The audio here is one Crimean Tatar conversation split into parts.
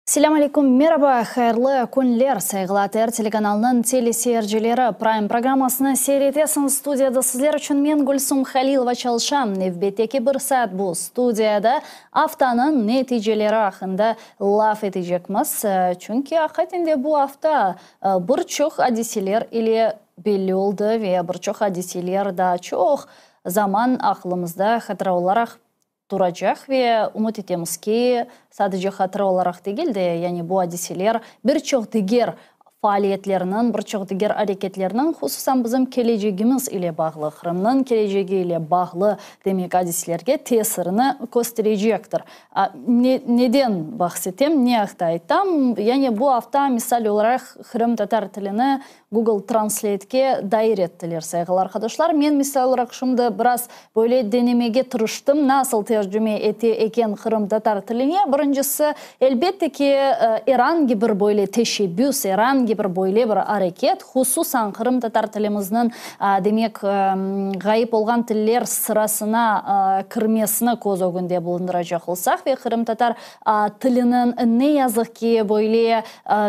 Selâm aleyküm, meraba, hayırlı künler, sayğılı ATR telekanalınıñ teleseyircileri. Prime programmasını seyir etesiñiz. Studiyada sizler içün men, Gülsum Halilova, çalışam. Nevbetteki bir saat bu studiyada aftanıñ neticeleri aqqında laf etecekmiz. Çünki, aqiqaten de, bu afta bir çoq adiseler ile belli oldı ve bir çoq adiseler daa çoq zaman aqlımızda hatıra olaraq turacaq ve ümüt etemiz ki, sadece hatıra olaraq degil de, yani bu adiseler bir çoq diger faaliyetlerniñ, bir çoq diger areketlerniñ, hususan bizim kelecegimiz ile bağlı, Qırımnıñ kelecegi ile bağlı, demek, adiselerge tesirini kösterecektir. Ne, neden bahsetem, ne aqta aytam? Yani bu afta, misal olaraq, qırımtatar tilini Google Translate'ke dair ettiler, sayğılı arqadaşlar. Men, misal olaraq, şimdi biraz böyle denemege tırıştım, nasıl tercüme ete eken qırımtatar tiline. Birincisi, elbette ki, er angi bir böyle teşebbüs, er angi bir böyle bir areket, hususan qırımtatar tilimizniñ, demek, ğayıp olğan tiller sırasına kirmesini köz ögünde bulundıracaq olsaq ve qırımtatar tiliniñ, ne yazıq ki, böyle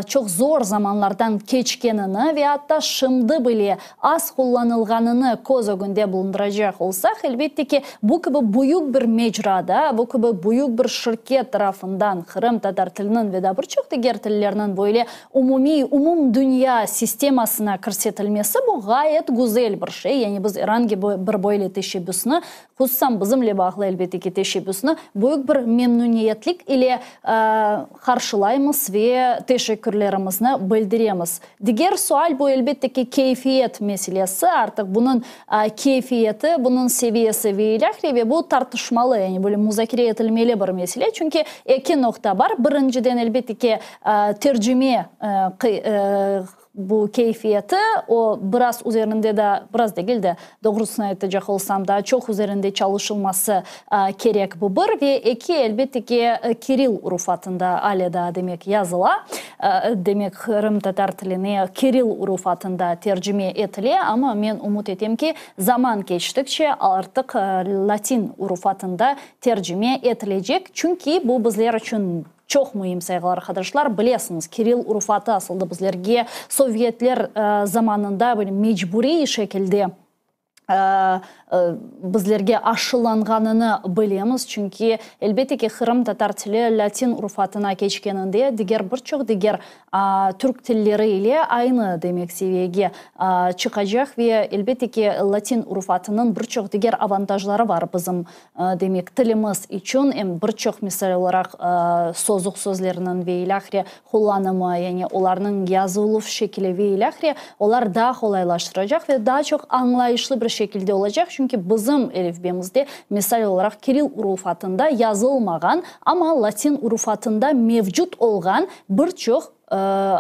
çoq zor zamanlardan keçkenini ve atta şimdi bile az qullanılğanını köz ögünde bulundıracaq olsaq, elbette ki, bu kibi büyük bir mecrada, bu kibi büyük bir şirket tarafından qırımtatar tiliniñ ve daa bir çoq diger tillerniñ böyle umumiy, umumdünya sistemasına kirsetilmesi, bu ğayet güzel bir şey. Yani biz er angi bir böyle teşebbüsni Hususan bizimle bağlı, elbette ki, teşebbüsni büyük bir memnüniyetlik ile qarşılaymız ve teşekkürlerimizni bildiremiz. Diger sual, bu, elbette ki, keyfiyet meselesi, artıq bunıñ keyfiyeti, bunıñ seviyesi ve ilâhre, ve bu tartışmalı, yani böyle muzakere etilmeli bir mesele, çünki eki noqta bar, birinciden, elbette ki, tercime Bu keyfiyeti, o, biraz üzerinde daa, biraz degil de, doğrusını aytacaq olsam, daa çoq üzerinde çalışılması kerek, bu bir. Ve eki, elbette ki, kiril urufatında ale daa, demek, yazıla. Demek, qırımtatar tiline kiril urufatında tercime etile, amma men ümüt etem ki, zaman keçtikçe artıq latin urufatında tercime etilecek, çünki bu bizler içün Çoq müim, sayğılı arqadaşlar, bilesiñiz, kiril urufatı asıldı bizlerge sovyetler zamanında böyle mecburiy şekilde bizlerge aşılanğanını bilemiz, çünki, elbette ki, qırımtatar tili latin urufatına keçkeninde diger bir çoq diger türk tilleri ile aynı, demek, seviyege çıqacaq ve, elbette ki, latin urufatınıñ bir çoq diger avantajları bar bizim Demek, tilimiz içün em bir çoq misal olaraq sozuq sözleriniñ ve ilâhre qullanımı, yani olarnıñ yazıluv şekili ve ilâhre, olar daa qolaylaştıracaq ve daa çoq añlayışlı bir şekilde olacaq, çünki bizim elifbemizde, misal olaraq, kiril urufatında yazılmağan, amma latin urufatında mevcut olğan bir çoq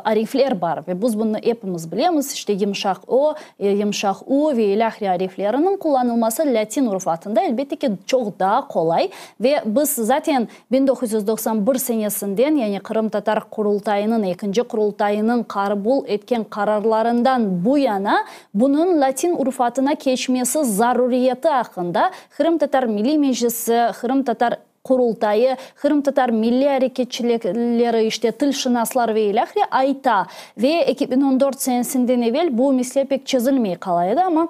arifler bar ve biz bunı epimiz bilemiz, işte yımşaq ö, yımşaq u ve ilâhre arifleriniñ qullanılması latin urufatında, elbette ki, çoq daa qolay ve biz zaten 1991 senesinden, yani Qırımtatar Qurultayınıñ, ekinci Qurultayınıñ qabul etken qararlarından bu yana bunıñ latin urufatına keçmesi zaruriyeti aqqında Qırımtatar Milliy Meclisi, Qırımtatar Qurultayı, qırımtatar milliy areketçileri, işte, tilşınaslar ve ilâhre ayta. Ve 2014 senesinden evel bu mesele pek çezilmey qala edi, amma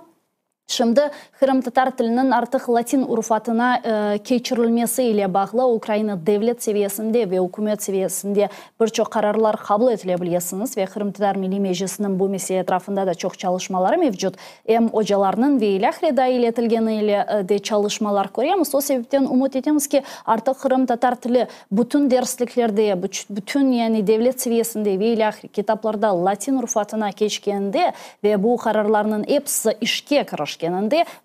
şimdi qırımtatar tiliniñ artıq latin urufatına keçirilmesi ile bağlı Ukraina devlet seviyesinde ve ükümet seviyesinde bir çoq qararlar qabul etile, bilesiñiz, ve Qırımtatar Milliy Meclisiniñ bu mesele etrafında da çoq çalışmaları mevcut. Em ocalarnıñ ve ilâhre dahil etilgeni ile de çalışmalar köremiz. O sebepten ümüt etemiz ki, artıq qırımtatar tili bütün dersliklerde, bütün, yani devlet seviyesinde ve ilâhre kitaplarda latin urufatına keçkeninde ve bu qararlarnıñ episi işke kirişkeninde,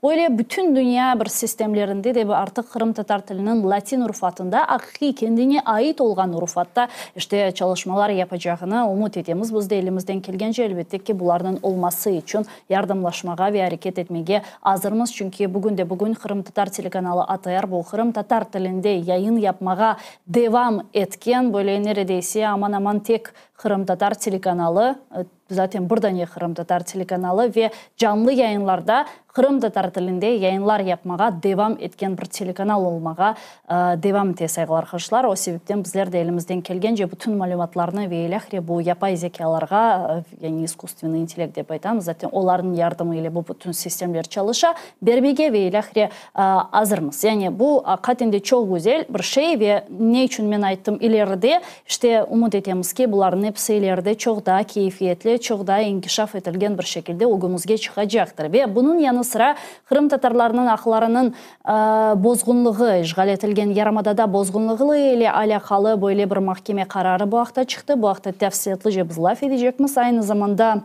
böyle bütün dünya bir sistemlerinde de artıq qırımtatar tiliniñ latin urufatında, aqiqiy kendine ait olğan urufatta, işte, çalışmalar yapacağını ümüt etemiz. Biz de elimizden kelgence, elbette ki, bularnıñ olması içün yardımlaşmağa ve areket etmege azırmız, çünki bugün de-bugün qırımtatar telekanalı ATR bu qırımtatar tilinde yayın yapmağa devam etken, böyle neredeyse aman-aman tek. qırımtatar telekanalı, zaten bir dane qırımtatar telekanalı ve canlı yayınlarda qırımtatar tilinde yayınlar yapmağa devam etken bir telekanal olmağa devam ete, sayğılı arqadaşlar. O sebepten bizler de elimizden kelgence bütün malümatlarnı ve ilâhre bu yapay zekâlarğa, yani iskusstvenıy intellekt dep aytamız, zaten olarnıñ yardımı ile bu bütün sistemler çalışa, bermege ve ilâhre azırmız. Yani bu aqiqaten de çoq güzel bir şey ve ne içün men ayttım ileride, işte ümüt etemiz ki, bularnıñ episi ileride çoq daa keyfiyetli, çoq daa inkişaf etilgen bir şekilde ögümizge çıqacaqtır. Ve bunıñ yanı sıra qırımtatarlarnıñ aqlarınıñ bozğunlığı, işğal etilgen yarımadada bozğunlığı ile alâqalı böyle bir mahkeme qararı bu aqta çıqtı. Bu aqta tafsilâtlıca biz laf edecekmiz. Aynı zamanda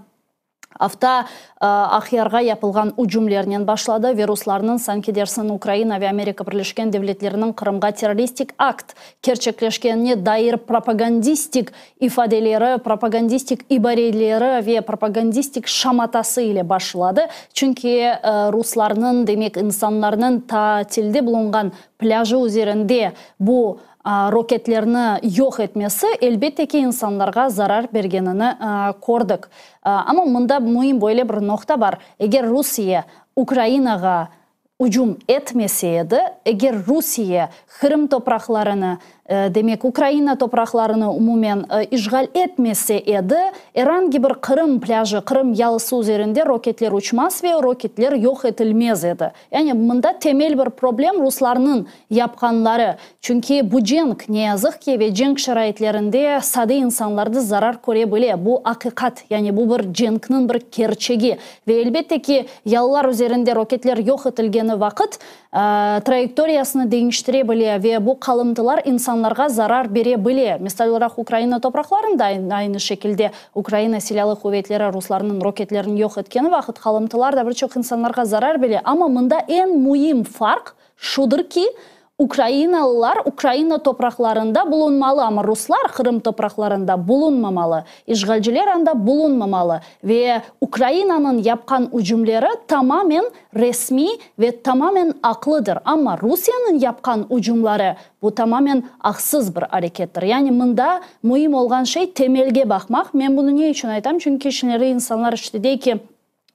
afta Aqyarğa yapılğan ücümlernen başladı ve ruslarnıñ, sanki dersiñ Ukraina ve Amerika Birleşken Devletleriniñ Qırımğa terroristik akt kerçekleşkenine dair propagandistik ifadeleri, propagandistik ibareleri ve propagandistik şamatası ile başladı. Çünki ruslarnıñ, demek, insanlarnıñ tatilde bulunğan plâjı üzerinde bu roketlerni yoq etmesi, elbette ki, insanlarğa zarar bergenini kördik. Amma mında müim böyle bir noqta bar, eger Rusiye Ukrainağa ücüm etmese edi, eger Rusiye Qırım topraqlarını, demek, Ukraina topraqlarını umumen işğal etmese edi, er angi bir Qırım plâjı, Qırım yalısı üzerinde roketler uçmaz ve roketler yoq etilmez edi. Yani mında temel bir problem ruslarnıñ yapqanları. Çünki bu cenk, ne yazıq ki, ve cenk şaraitlerinde sade insanlar da zarar köre bile. Bu aqiqat, yani bu bir cenkniñ bir kerçegi. Ve elbette ki, yalılar üzerinde roketler yoq etilgeni vaqıt, trayektoriyasını deñiştire bile ve bu qalımtılar insanlarğa zarar bere bile. Misal olaraq, Ukraina topraqlarında aynı şekilde Ukraina Silâlı quvetleri ruslarnıñ roketlerini yoq etkeni vaqıt qalımtılar da bir çoq insanlarğa zarar bere. Amma mında eñ müim farq şudır ki, ukrainalılar Ukraina topraqlarında bulunmalı, amma ruslar Qırım topraqlarında bulunmamalı, işğalciler anda bulunmamalı ve Ukrainanıñ yapqan ücümleri tamamen resmiy ve tamamen aqlıdır, amma Rusiyeniñ yapqan ücümları, bu tamamen aqsız bir arekettir. Yani mında müim olğan şey temelge baqmaq. Men bunı ne içün aytam? Çünki şimdileri insanlar işte dey ki,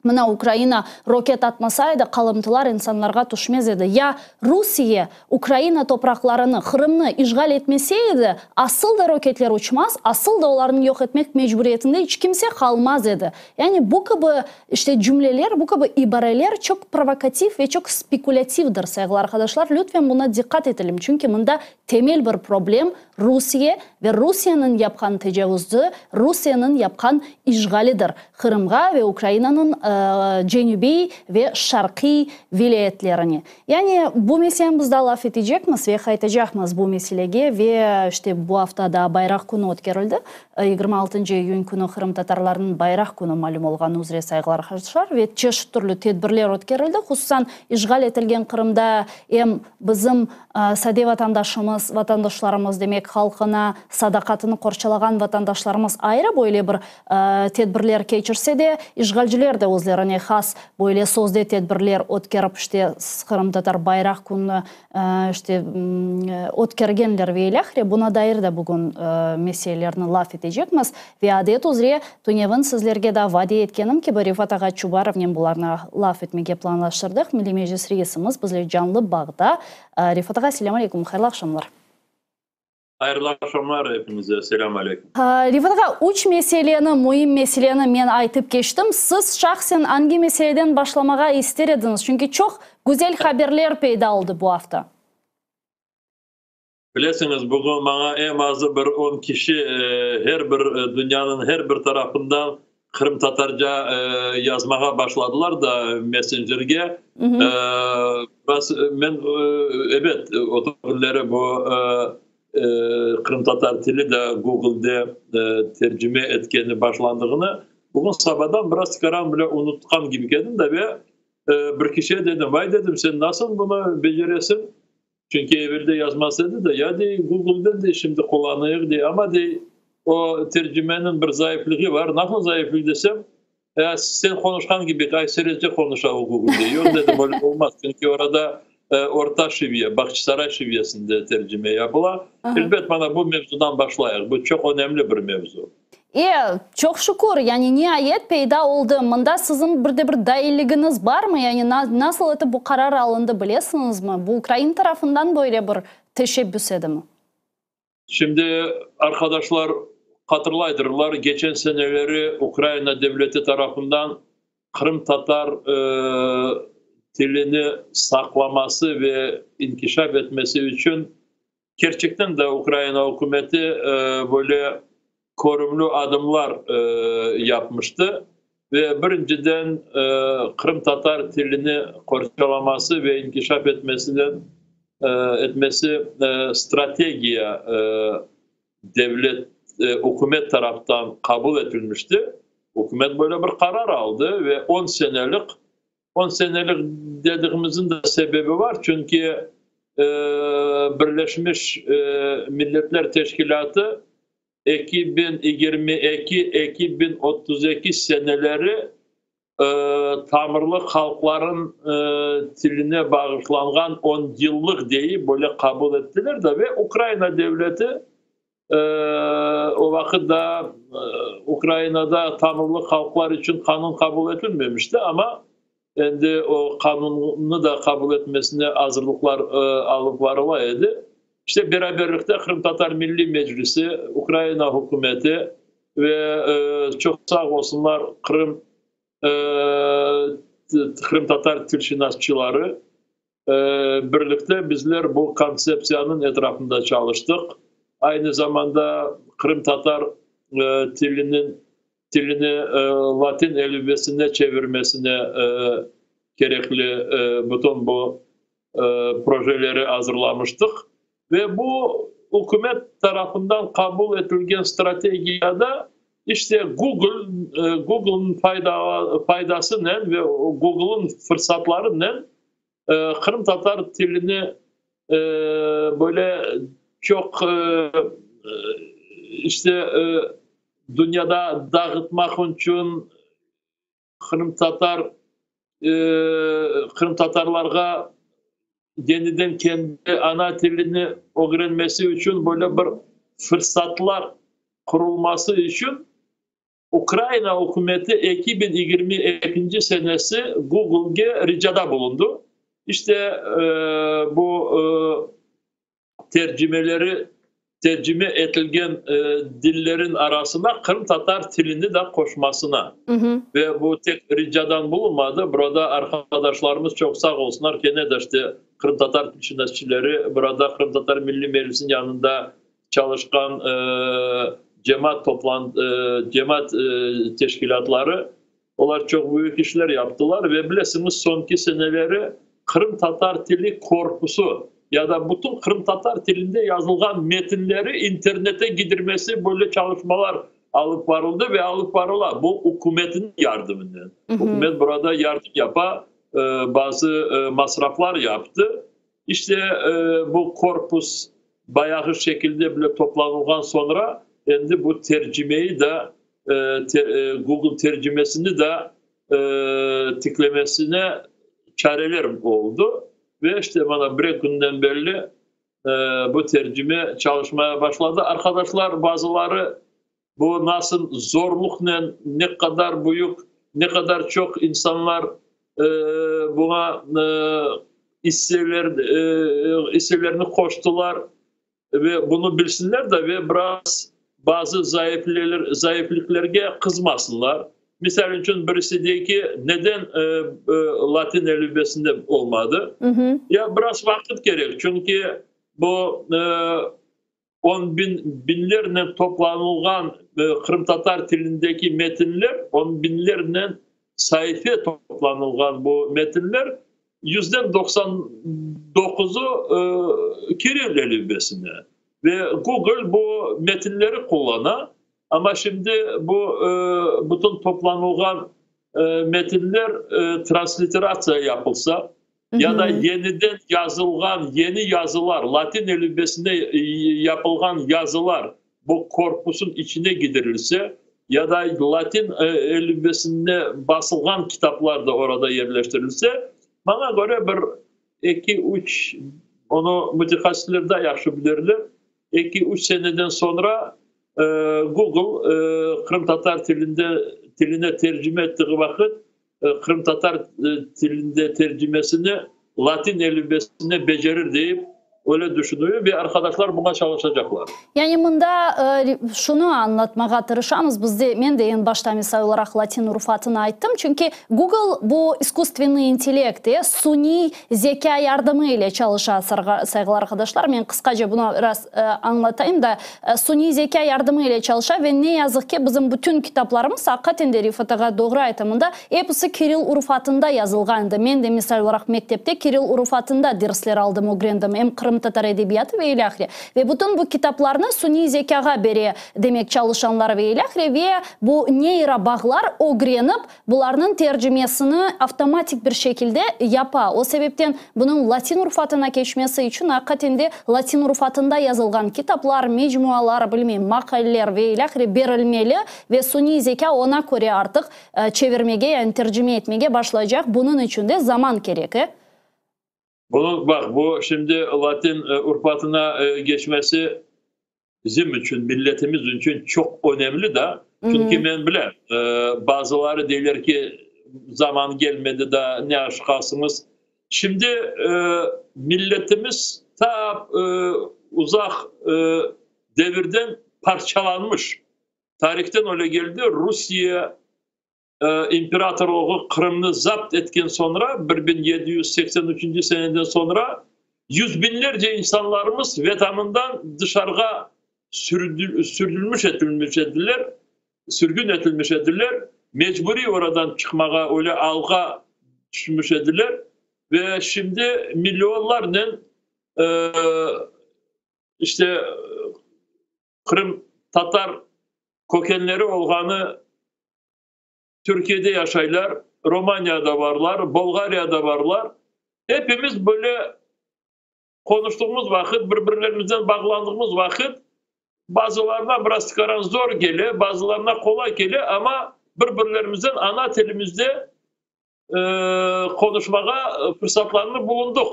mına Ukraina roket atmasaydı, qalımtılar insanlarğa tüşmez edi. Ya Rusiye Ukraina topraqlarını, Qırımnı işğal etmese edi, asıl da roketler uçmaz, asıl da olarnı yoq etmek mecburiyetinde iç kimse qalmaz edi. Yani bu kibi işte cümleler, bu kibi ibareler çoq provokativ ve çoq spekulâtivdir, sayğılı arqadaşlar, lütfen buna diqqat etelim, çünki mında temel bir problem Rusiye ve Rusiyeniñ yapqan tecavuzı, Rusiyeniñ yapqan işğalidir Qırımğa ve Ukrainanıñ cenübiy ve şarqiy vilâyetlerine. Yani bu meseleni biz daa laf etecekmiz ve qaytacaqmız bu meselege ve işte bu afta daa Bayraq künü ötkerildi. 26 iyün künü qırımtatarlarnıñ Bayraq künü malüm olğanı üzre sayğılar arqadaşlar ve çeşit türlü tedbirler ötkerildi. Hususan işğal etilgen Qırımda em bizim sade vatandaşımız, vatandaşlarımız, demek, halqına sadaqatını qorçalağan vatandaşlarımız ayrı böyle bir tedbirler keçirse de, işğalciler de özlerine has böyle sözde tedbirler ötkerip, işte, Qırımtatar bayraq kününi, işte, ötkergenler ve ilâhre, buna dair de bugün meselelerni laf etecekmiz. Ve adet üzre, tünevin sizlerge da vade etkenim kibi, Refat ağa Çubarovnen bularnı laf etmege planlaştırdıq. Milliy Meclis reisimiz bizle canlı bağda. Refat ağa, selâm aleyküm, hayırlı aqşamlar. Hayırlı aqşamlar epinize, selâm aleyküm. Refat ağa, üç meseleni, müim meseleni men aytıp keçtim. Siz şahsen angi meseleden başlamağa ister ediñiz? Çünki çoq güzel haberler peyda oldı bu afta. Bilesiñiz, bugün maña eñ azı bir on kişi her bir dünyanıñ her bir tarafından qırımtatarca yazmağa başladılar da messencerge. Biraz men, ebet, o künleri bu qırımtatar tili de Googlede tercime etkeni başlandığını, bugün sabadan biraz tikaran bile unutqan kibi kedim de ve bir kişiye dedim, vay dedim, sen nasıl bunı beceresiñ? Çünki evelde yazmaz edi de, ya dey, Googleden dey şimdi qullanayıq dey, amma dey, o tercimeniñ bir zayıflığı var. Nasıl zayıflığı desem, sen qonuşqan kibi Kayserice qonuşa o Google dey. Yoq dedim, öyle olmaz, çünki orada orta şiviye, Bağçasaray şiviyesinde tercime yapıla. Elbet, mana bu mevzudan başlayıq, bu çoq önemli bir mevzu. E, çoq şükür, yani niayet peyda oldı. Mında siziñ bir de bir dailligiñiz barmı? Yani nasıl etip bu qarar alındı, bilesiñizmi? Bu ukrain tarafından böyle bir teşebbüs edimi? Şimdi arqadaşlar hatırlaydırlar, geçen seneleri Ukraina devleti tarafından qırımtatar tilini saqlaması ve inkişaf etmesi içün Kerçekten de Ukraina ükümeti böyle körümli adımlar yapmıştı ve birinciden qırımtatar tilini qorçalaması ve inkişaf etmesinen etmesi strategiya devlet ükümet taraftan qabul etilmişti. Ükümet böyle bir qarar aldı ve on senelik On senelik dediğimizin de sebebi var, çünki Birleşmiş Milletler Teşkilâtı 2022, 2032 seneleri tamırlı halqların tiline bağışlanğan on yıllıq deyip böyle qabul ettiler de ve Ukraina devleti O vaqıt daa Ukrainada tamırlı halqlar içün qanun qabul etilmemişti, amma endi o qanunnı da qabul etmesine azırlıqlar alıp varıla edi. İşte, beraberlikte Qırımtatar Milliy Meclisi, Ukraina hükümeti ve çoq sağ olsunlar Qırım qırımtatar tilşınasçıları Birlikte bizler bu kontseptsiyanıñ etrafında çalıştıq. Aynı zamanda qırımtatar tiliniñ tilini latin elifbesine çevirmesine kerekli bütün bu projeleri azırlamıştıq. Ve bu ükümet tarafından qabul etilgen strategiyada işte Google, Google'nıñ faydasınen ve Google'nıñ fırsatlarınen qırımtatar tilini böyle çoq işte dünyada dağıtmaq içün qırımtatar qırımtatarlarğa yeniden kendi ana tilini ögrenmesi içün böyle bir fırsatlar qurulması içün Ukraina ükümeti 2022 senesi Googlege ricada bulundı. İşte bu tercimeleri tercime etilgen dillerin arasına qırımtatar tilini de qoşmasına. Ve bu tek ricadan bulunmadı, burada arqadaşlarımız çoq sağ olsunlar, kene de işte qırımtatar tilşınasçileri, burada Qırımtatar Milliy Meclisiniñ yanında çalışqan cemaat toplan cemaat teşkilâtları, olar çoq büyük işler yaptılar ve bilesiñiz, soñki seneleri qırımtatar tili korpusı ya da bütün qırımtatar tilinde yazılğan metinleri internete gidirmesi böyle çalışmalar alıp barıldı ve alıp barıla, bu ükümetniñ yardımınen. Ükümet burada yardım yapa, bazı masraflar yaptı. İşte, bu korpus bayağı şekilde bile toplanılğan soñra, endi bu tercimeyi da, Google tercimesini da tiklemesine çareler oldı. Ve işte, mana, bir-eki künden berli bu tercime çalışmaya başladı. Arqadaşlar, bazıları bu nasıl zorluqnen, ne qadar büyük, ne qadar çoq insanlar buña isseler, isselerini qoştılar ve bunı bilsinler de ve biraz bazı zayıfliklerge qızmasınlar. Misal içün, birisi dey ki, neden latin elifbesinde olmadı? Ya biraz vaqıt kerek, çünki bu on biñlernen toplanılğan qırımtatar tilindeki metinler, on biñlernen saife toplanılğan bu metinler, yüzden 99-ı kiril elifbesine. Ve Google bu metinleri qullana, amma şimdi bu bütün toplanılğan metinler transliteratsiya yapılsa, ya da yeniden yazılğan yeni yazılar, latin elifbesinde yapılğan yazılar bu korpusın içine gidirilse, ya da latin elifbesinde basılğan kitaplar da orada yerleştirilse, maña köre bir eki, üç, onı mütehassıslar da yahşı bilirler, eki, üç seneden soñra. Google qırımtatar tilinde tiline tercime ettiği vaqıt qırımtatar tilinde tercimesini latin elifbesine becerir deyip öyle düşünüyüm ve arqadaşlar buña çalışacaqlar. Yani mında şunı añlatmağa tırışamız, biz de, men de eñ başta misal olaraq latin urufatını ayttım, çünki Google bu iskusstvenniy intellekt, suniy zekâ yardımı ile çalışa, sayğılı arqadaşlar, men qısqaca bunı biraz añlatayım da, suniy zekâ yardımı ile çalışa ve ne yazıq ki, bizim bütün kitaplarımız, aqiqaten de Refat ağa doğru ayta mında, episi kirill urufatında yazılğan edi. Men de misal olaraq mektepte kirill urufatında dersler aldım, ögrendim, em qırımtatar edebiyatı ve ilâhre. Ve bütün bu kitaplarnı suniy zekâğa bere, demek, çalışanlar ve ilâhre, ve bu neyrobağlar ögrenip, Bularnıñ tercimesini avtomatik bir şekilde yapa. O sebepten bunıñ latin urufatına keçmesi içün aqiqaten de latin urufatında yazılğan kitaplar, mecmualar, bilmeyim, maqaleler ve ilâhre berilmeli ve suniy zekâ oña köre artıq çevirmege, yani tercime etmege başlaycaq. Bunıñ içün de zaman kerek, e? Bunıñ, baq, bu şimdi latin urufatına geçmesi bizim içün, milletimiz içün çoq önemli da. Çünki men bilem, bazıları deyler ki, zaman gelmedi da, ne aşıqasıñız. Şimdi milletimiz ta uzaq devirden parçalanmış. Tarihten öyle geldi, Rusiye imperatorlığı Qırımnı zapt etken soñra, 1783 seneden soñra, yüz biñlerce insanlarımız Vetanından dışarığa sürdülmüş etilmiş ediler, sürgün etilmiş ediler, mecburiy oradan çıqmağa öyle alğa tüşmüş ediler ve şimdi millionlarnen işte qırımtatar kökenleri olğanı Türkiyede yaşaylar, Romaniyada barlar, Bolğariyada barlar. Hepimiz böyle konuştuğumuz vaqıt, bir-birlerimizden bağlandığımız vaqıt bazılarına biraz tikaran zor kele, bazılarına qolay kele, amma bir-birlerimizden ana tilimizde qonuşmağa fırsatlarını bulundıq.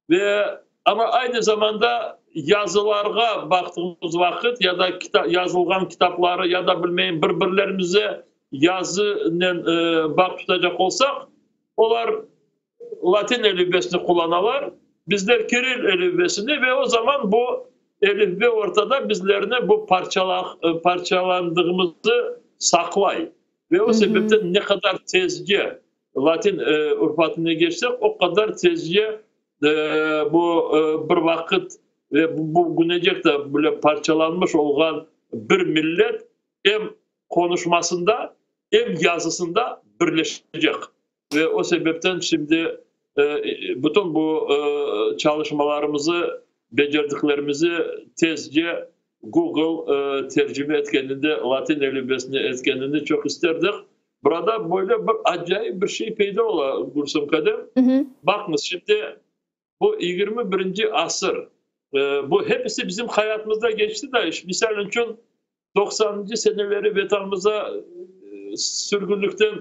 Ve amma aynı zamanda yazılarğa baqtığımız vaqıt ya da yazılğan kitapları ya da bilmeyim bir-birlerimize yazınen bağ tutacaq olsaq, olar latin elifbesini qullanalar, bizler kiril elifbesini ve o zaman bu elifbe ortada bizlerni bu parçalandığımızı saqlay. Ve o sebepten ne qadar tezce latin urfatına keçsek, o qadar tezce bu bir vaqıt ve bugünecek de böyle parçalanmış olğan bir millet em qonuşmasında, em yazısında birleşecek. Ve o sebepten şimdi bütün bu çalışmalarımızı, becerdiklerimizi tezce Google tercime etkeninde, latin elifbesine etkenini çoq isterdik. Burada böyle bir acayip bir şey peyda ola, Gülsüm Kadem. Baqıñız, şimdi bu 21-nci asır, bu hepisi bizim hayatımızda geçti da, misal içün, 90-ncı seneleri Vetanımıza sürgünlikten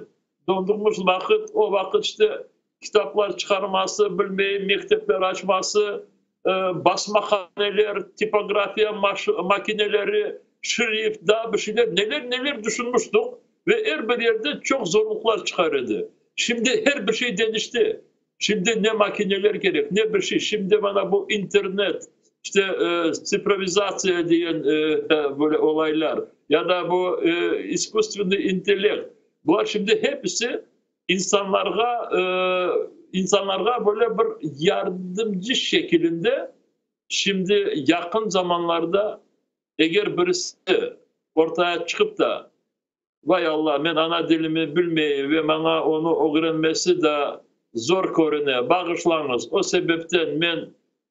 döndüğümüz vaqıt, o vaqıt işte kitaplar çıqarması, bilmeyim, mektepler açması, basmahaneler, tipografiya makineleri, şrift, daa bir şeyler, neler-neler düşünmüştik ve er bir yerde çoq zorluqlar çıqar edi. Şimdi her bir şey deñişti. Şimdi ne makineler kerek, ne bir şey. Şimdi mana bu internet, işte tsifrovizatsiya degen böyle olaylar ya da bu iskusstvenniy intellekt. Bular şimdi hepisi insanlarğa insanlarğa böyle bir yardımcı şekilinde şimdi yaqın zamanlarda eger birisi ortaya çıqıp da Vay Alla, men ana tilimi bilmeyim ve maña onı ögrenmesi da zor körüne, bağışlañız, o sebepten men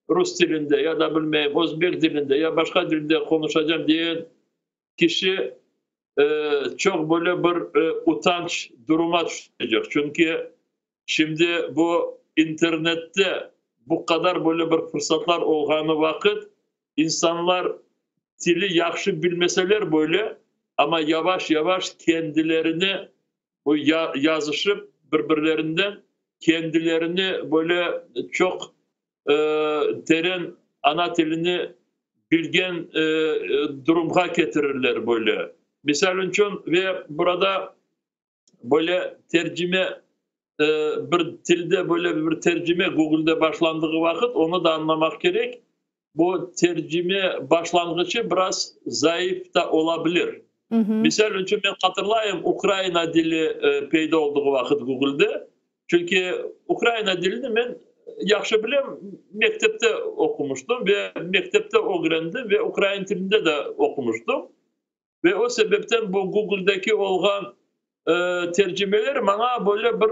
rus tilinde ya da bilmeyim özbek tilinde ya başqa tilde qonuşacam diyen kişi çoq böyle bir utanç duruma tüşecek. Çünki şimdi bu internette bu qadar böyle bir fırsatlar olğanı vaqıt insanlar tili yahşı bilmeseler böyle, amma yavaş-yavaş kendilerini bu yazışıp bir-birlerinden kendilerini böyle çoq teren ana tilini. Bilgen durumğa ketirirler böyle. Misal içün, ve burada böyle tercime, bir tilde böyle bir tercime Google'de başlandığı vaqıt, onı da añlamaq kerek, bu tercime başlanğıçı biraz zayıf da ola bilir. Misal içün, men hatırlayım, ukraina dili peyda olduğı vaqıt Google'de, Çünki ukraina dilini men yahşı bilem, mektepte oqumıştım ve mektepte ögrendim ve ukrain tilinde de oqumıştım. Ve o sebepten bu Googledeki olğan tercimeler maña böyle bir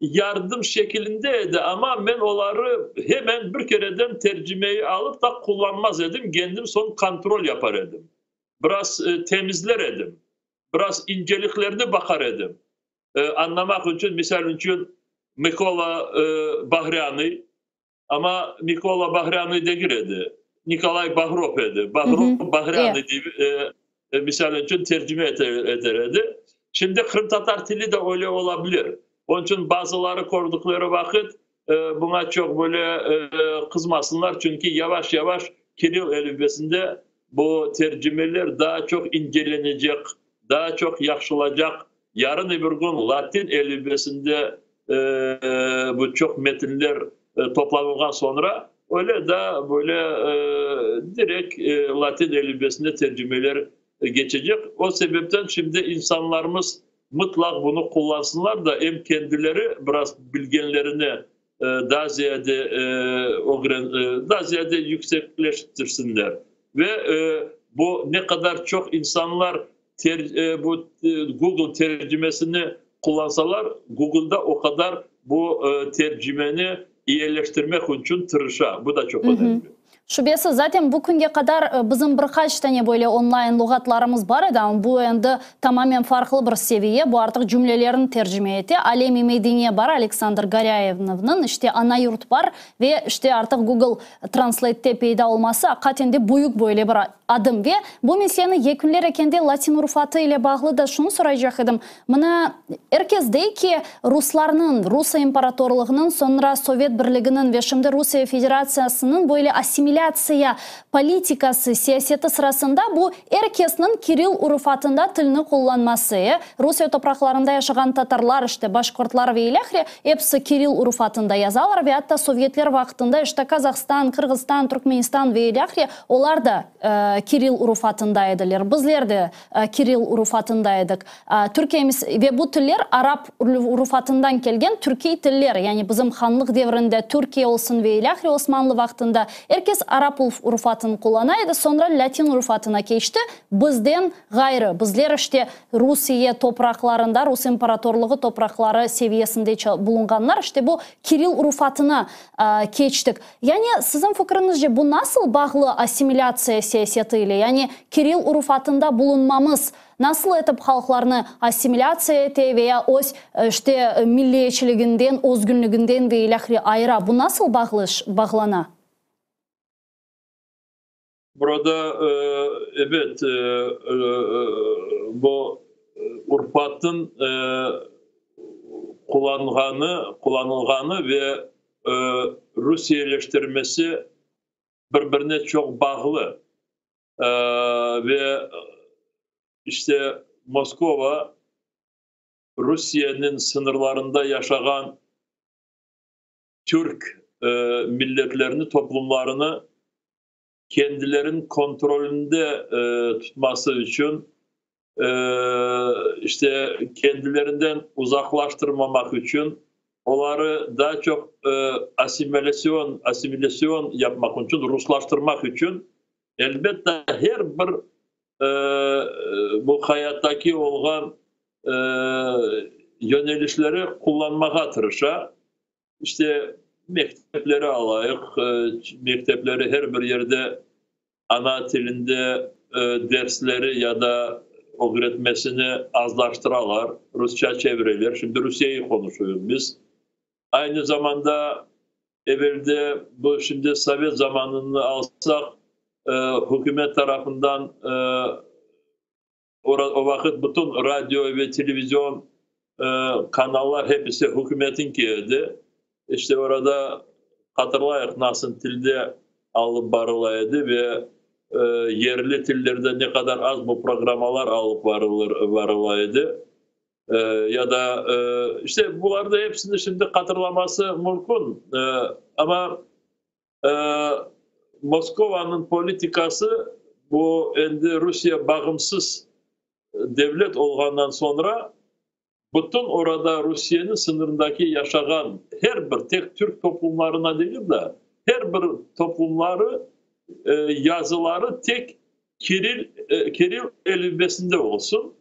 yardım şekilinde edi, amma men oları hemen bir kereden tercimeyi alıp da qullanmaz edim, kendim soñ kontrol yapar edim, biraz temizler edim, biraz inceliklerni baqar edim. Añlamaq içün, misal içün, Mıkola Bağrânıy, amma Mikola Bağrânıy degil edi, Nikolay Bagrov edi, Bagrov Bağrânıy dep, misal içün, tercime eter edi. Şimdi qırımtatar tili de öyle ola bilir. Onıñ içün bazıları kördükleri vaqıt buña çoq böyle qızmasınlar, çünki yavaş-yavaş kirill elifbesinde bu tercimeler daa çoq incelenecek, daa çoq yahşılacaq. Yarın öbür kün latin elifbesinde bu çoq metinler toplanılğan soñra, öyle da böyle direkt latin elifbesinde tercimeler geçecek. O sebepten şimdi insanlarımız mıtlaq bunı qullansınlar da, em kendileri biraz bilgenlerini daa ziyade ögren, daa ziyade yüksekleştirsinler. Ve bu ne qadar çoq insanlar ter, bu Google tercimesini qullansalar, Google da o qadar bu tercimeni iyeleştirmek içün tırışa. Bu da çoq önemli. Şübesiz, zaten bu künge qadar bizim bir qaç tane böyle online luğatlarımız bar edi, amma bu endi tamamen farqlı bir seviye, bu artıq cümlelerni tercime ete. Alem-i medeniye bar, Aleksandr Gorâyevnovnıñ, işte Ana yurt bar ve işte artıq Google Translate'te peyda olması aqaten de büyük böyle bir adım. Ve bu meseleni yekünler ekende latin urufatı ile bağlı da şunı soraycaq edim, mına er kes dey ki, ruslarnıñ, Rusiye imparatorlığınıñ, soñra Sovet Birliginiñ ve şimdi Rusiye Federatsiyasınıñ böyle assimilâtsiya politikası, siyaseti sırasında bu er kesniñ kirill urufatında tilni qullanması, e, Rusiye topraqlarında yaşağan tatarlar, işte, başqortlar ve ilâhre, episi kirill urufatında yazalar ve atta sovyetler vaqtında, işte, Kazahstan, Qırğızstan, Turkmenistan ve ilâhre, olar da kirill urufatında ediler. Bizler de kirill urufatında edik. Türkiyemiz ve bu tiller arap urufatından kelgen türkiy tiller, yani bizim hanlıq devrinde Türkiye olsun ve ilâhre Osmanlı vaqtında er kes arap urufatını qullana edi, soñra latin urufatına keçti, bizden ğayrı, bizler işte Rusiye topraqlarında, Rus imparatorlığı topraqları seviyesinde bulunğanlar, işte bu kirill urufatına keçtik. Yani siziñ fikriñizce bu nasıl bağlı assimilâtsiya siyaseti ile, yani kirill urufatında bulunmamız Nasıl etip halqlarnı assimilâtsiya ete ve ya öz, işte, milliyetçiliginden, özgünliginden ve ilâhre ayıra? Bu nasıl bağlı, bağlana? Burada, ebet, bu urfatnıñ qullanğanı, qullanılğanı ve rusiyeleştirmesi bir-birine çoq bağlı. Ve işte Moskova Rusiyeniñ sıñırlarında yaşağan türk milletlerini, toplumlarını kendileriniñ kontrolünde tutması içün, işte kendilerinden uzaqlaştırmamaq içün, oları daa çoq assimilâsyon, assimilâsyon yapmaq içün, ruslaştırmaq içün Elbette, her bir bu hayattaki olğan yönelişleri qullanmağa tırışa. İşte, mektepleri alayıq, mektepleri her bir yerde ana tilinde dersleri ya da ögretmesini azlaştıralar, rusça çevireler. Şimdi Rusiyeyi qonuşuyıq biz. Aynı zamanda, evelde, bu şimdi sovet zamanını alsaq, hükümet tarafından o vaqıt bütün radio ve televizion kanallar hepisi hükümetinki edi. İşte orada, hatırlayıq, nasıl tilde alıp barıla edi ve. Yerli tillerde ne qadar az bu programmalar alıp varıla edi. Ya da işte bularnı hepsini şimdi hatırlaması mümkün. Amma Moskovanıñ politikası bu endi Rusiye bağımsız devlet olğandan soñra bütün orada Rusiyeniñ sıñırındaki yaşağan her bir, tek türk toplumlarına degil de, her bir toplumları yazıları tek kiril kiril elifbesinde olsun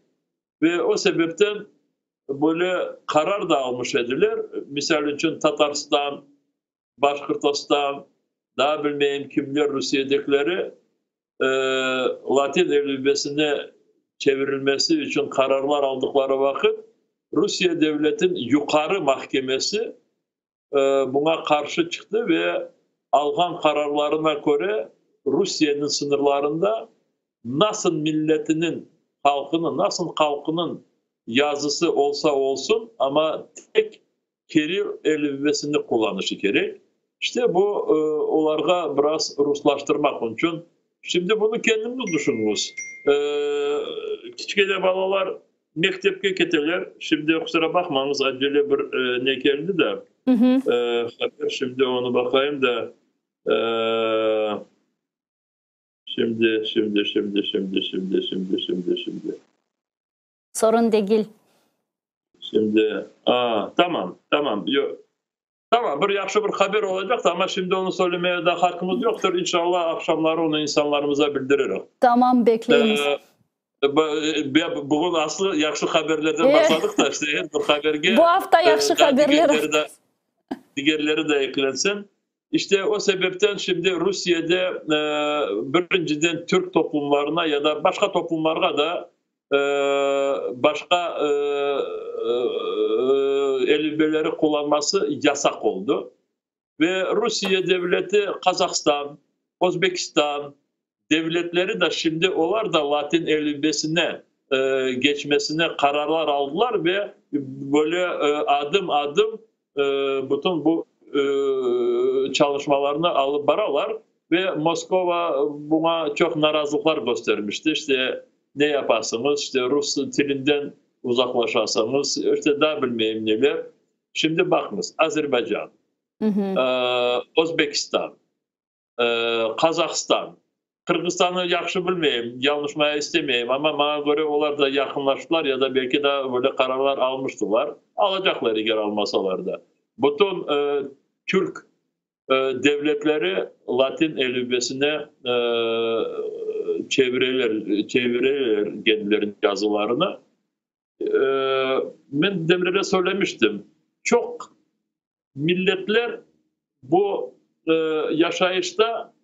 ve o sebepten böyle qarar da almış ediler. Misal içün Tatarstan, Başqırtostan, daa bilmeyim kimler Rusiyedekileri latin elifbesine çevirilmesi içün qararlar aldıqları vaqıt Rusiye devletin Yuqarı mahkemesi buña qarşı çıqtı ve alğan qararlarına köre Rusiyeniñ sıñırlarında nasıl milletiniñ halqınıñ, nasıl halqınıñ yazısı olsa olsun, amma tek kiril elifbesini qullanışı kerek. İşte bu olarğa biraz ruslaştırmaq içün. Şimdi bunı kendiñiz düşüniñiz. Kiçkene balalar mektepke keteler. Şimdi kusura baqmañız, acele bir ne keldi de. Haber, şimdi onı baqayım da. Şimdi, şimdi, şimdi, şimdi, şimdi, şimdi, şimdi, şimdi. Sorun degil. Şimdi, a, tamam, tamam, yoq, tamam, bir yahşı bir haber olacaq, amma şimdi onı söylemeye de haqqımız yoqtır, inşallah aqşamları onı insanlarımıza bildiririz. Tamam, bekleymiz. Bugün aslı yahşı haberlerden başladıq da, işte her bir haberge Bu afta yahşı haberler. Digerleri de, digerleri de eklensin. İşte o sebepten şimdi Rusiyede birinciden türk toplumlarına ya da başqa toplumlarğa da başqa elifbeleri qullanması yasaq oldı. Ve Rusiye devleti Qazahstan, Özbekistan devletleri de şimdi olar da latin elifbesine keçmesine qararlar aldılar ve böyle adım-adım bütün bu çalışmalarnı alıp baralar ve Moskova buña çoq narazılıqlar köstermişti, işte ne yapasıñız, işte rus tilinden uzaqlaşasıñız, işte daa bilmeyim neler. Şimdi baqıñız, Azerbaycan, Özbekistan, Qazahstan, Qırğızstannı yahşı bilmeyim, yañlışmaya istemeyim, amma maña köre olar da yaqınlaştılar ya da belki de böyle qararlar almıştılar, alacaqlar eger almasalar da. Bütün türk devletleri latin elifbesine çevireler, çevireler kendileriniñ yazılarını. Men Demirele söylemiştim, çoq milletler bu yaşayışta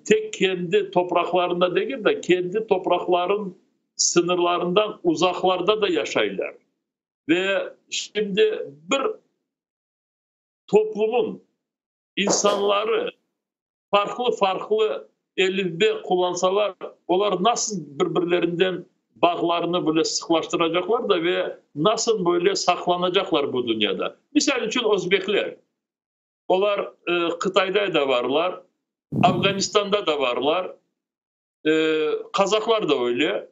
tek kendi topraqlarında degil de, kendi topraqlarınıñ sıñırlarından uzaqlarda da yaşaylar. Ve şimdi bir toplumıñ insanları farqlı-farqlı elifbe qullansalar, olar nasıl bir-birlerinden bağlarını böyle sıqlaştıracaqlar da ve nasıl böyle saqlanacaqlar bu dünyada? Misal içün, özbekler. Olar Qıtayda da barlar, Afganistanda da barlar, qazaqlar da öyle,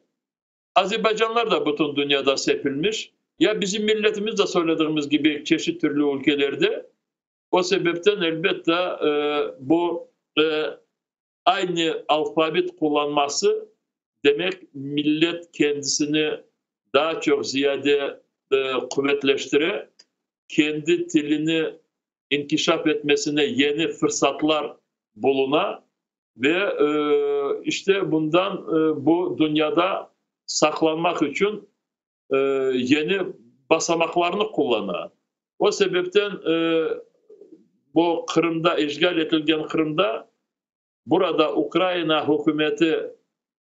Azerbaycanlar da bütün dünyada sepilmiş. Ya bizim milletimiz de söylediğimiz kibi çeşit türlü ülkelerde. O sebepten, elbette, bu aynı alfabet qullanması, demek, millet kendisini daa çoq ziyade quvetleştire, kendi tilini inkişaf etmesine yeni fırsatlar buluna ve işte bundan bu dünyada saqlanmaq içün yeni basamaqlarnı qullana. O sebepten bu Qırımda, işğal etilgen Qırımda, burada Ukraina hükümeti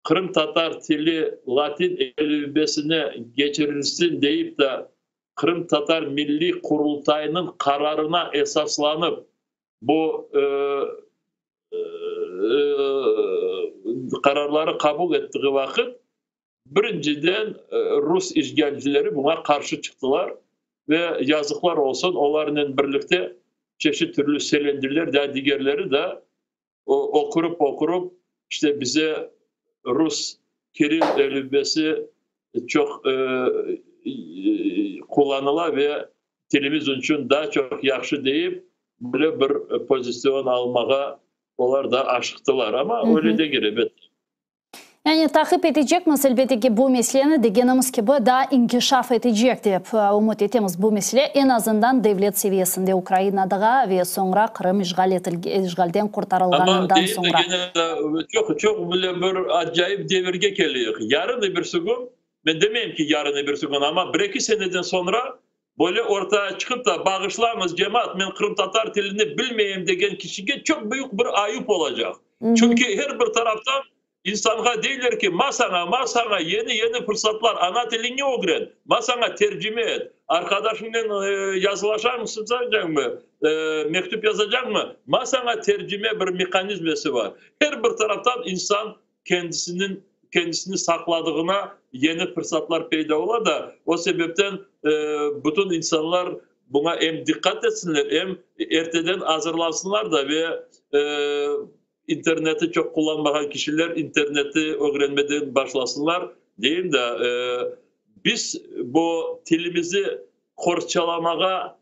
qırımtatar tili latin elifbesine keçirilsin deyip de Qırımtatar Milliy Qurultayınıñ qararına esaslanıp bu qararları qabul ettiği vaqıt, Birinciden, rus işğalcileri buña qarşı çıqtılar ve yazıqlar olsun, olarnen birlikte çeşit türlü selendiler, daa digerleri de ökürip-ökürip, İşte bize rus kiril elifbesi çoq qullanıla ve tilimiz içün daa çoq yahşı deyip, böyle bir pozitsion almağa olar da aşıqtılar. Amma öyle degil, ebet. Yani taqip etecekmiz, elbette ki, bu meseleni, degenimiz kibi, daa inkişaf etecek dep ümüt etemiz bu mesele, eñ azından devlet seviyesinde Ukrainadağa ve soñra Qırım işğal işğalden qurtarılğanından soñra. Amma deyim de, gene çoq, çoq bile bir acayip devirge keleyik. Yarın ebirsi kün, men demeyim ki, yarın ebirsi kün, amma bir-eki seneden soñra böyle ortağa çıqıp da, bağışlañız, cemaat, men qırımtatar tilini bilmeyim degen kişige çoq büyük bir ayıp olacaq. Çünki her bir taraftan insanğa deyler ki, ma saña, ma saña yeni-yeni fırsatlar, ana tiliñni ögren, ma saña tercime et, arqadaşıñnen yazılaşañmı, mektüp yazacaqmı, ma saña tercime bir mehanizmesi bar. Her bir taraftan insan kendisiniñ kendisini saqladığına yeni fırsatlar peyda ola da, o sebepten bütün insanlar buña em diqqat etsinler, em erteden azırlansınlar da ve interneti çoq qullanmağan kişiler interneti ögrenmeden başlasınlar, deyim da, biz bu tilimizi qorçalamağa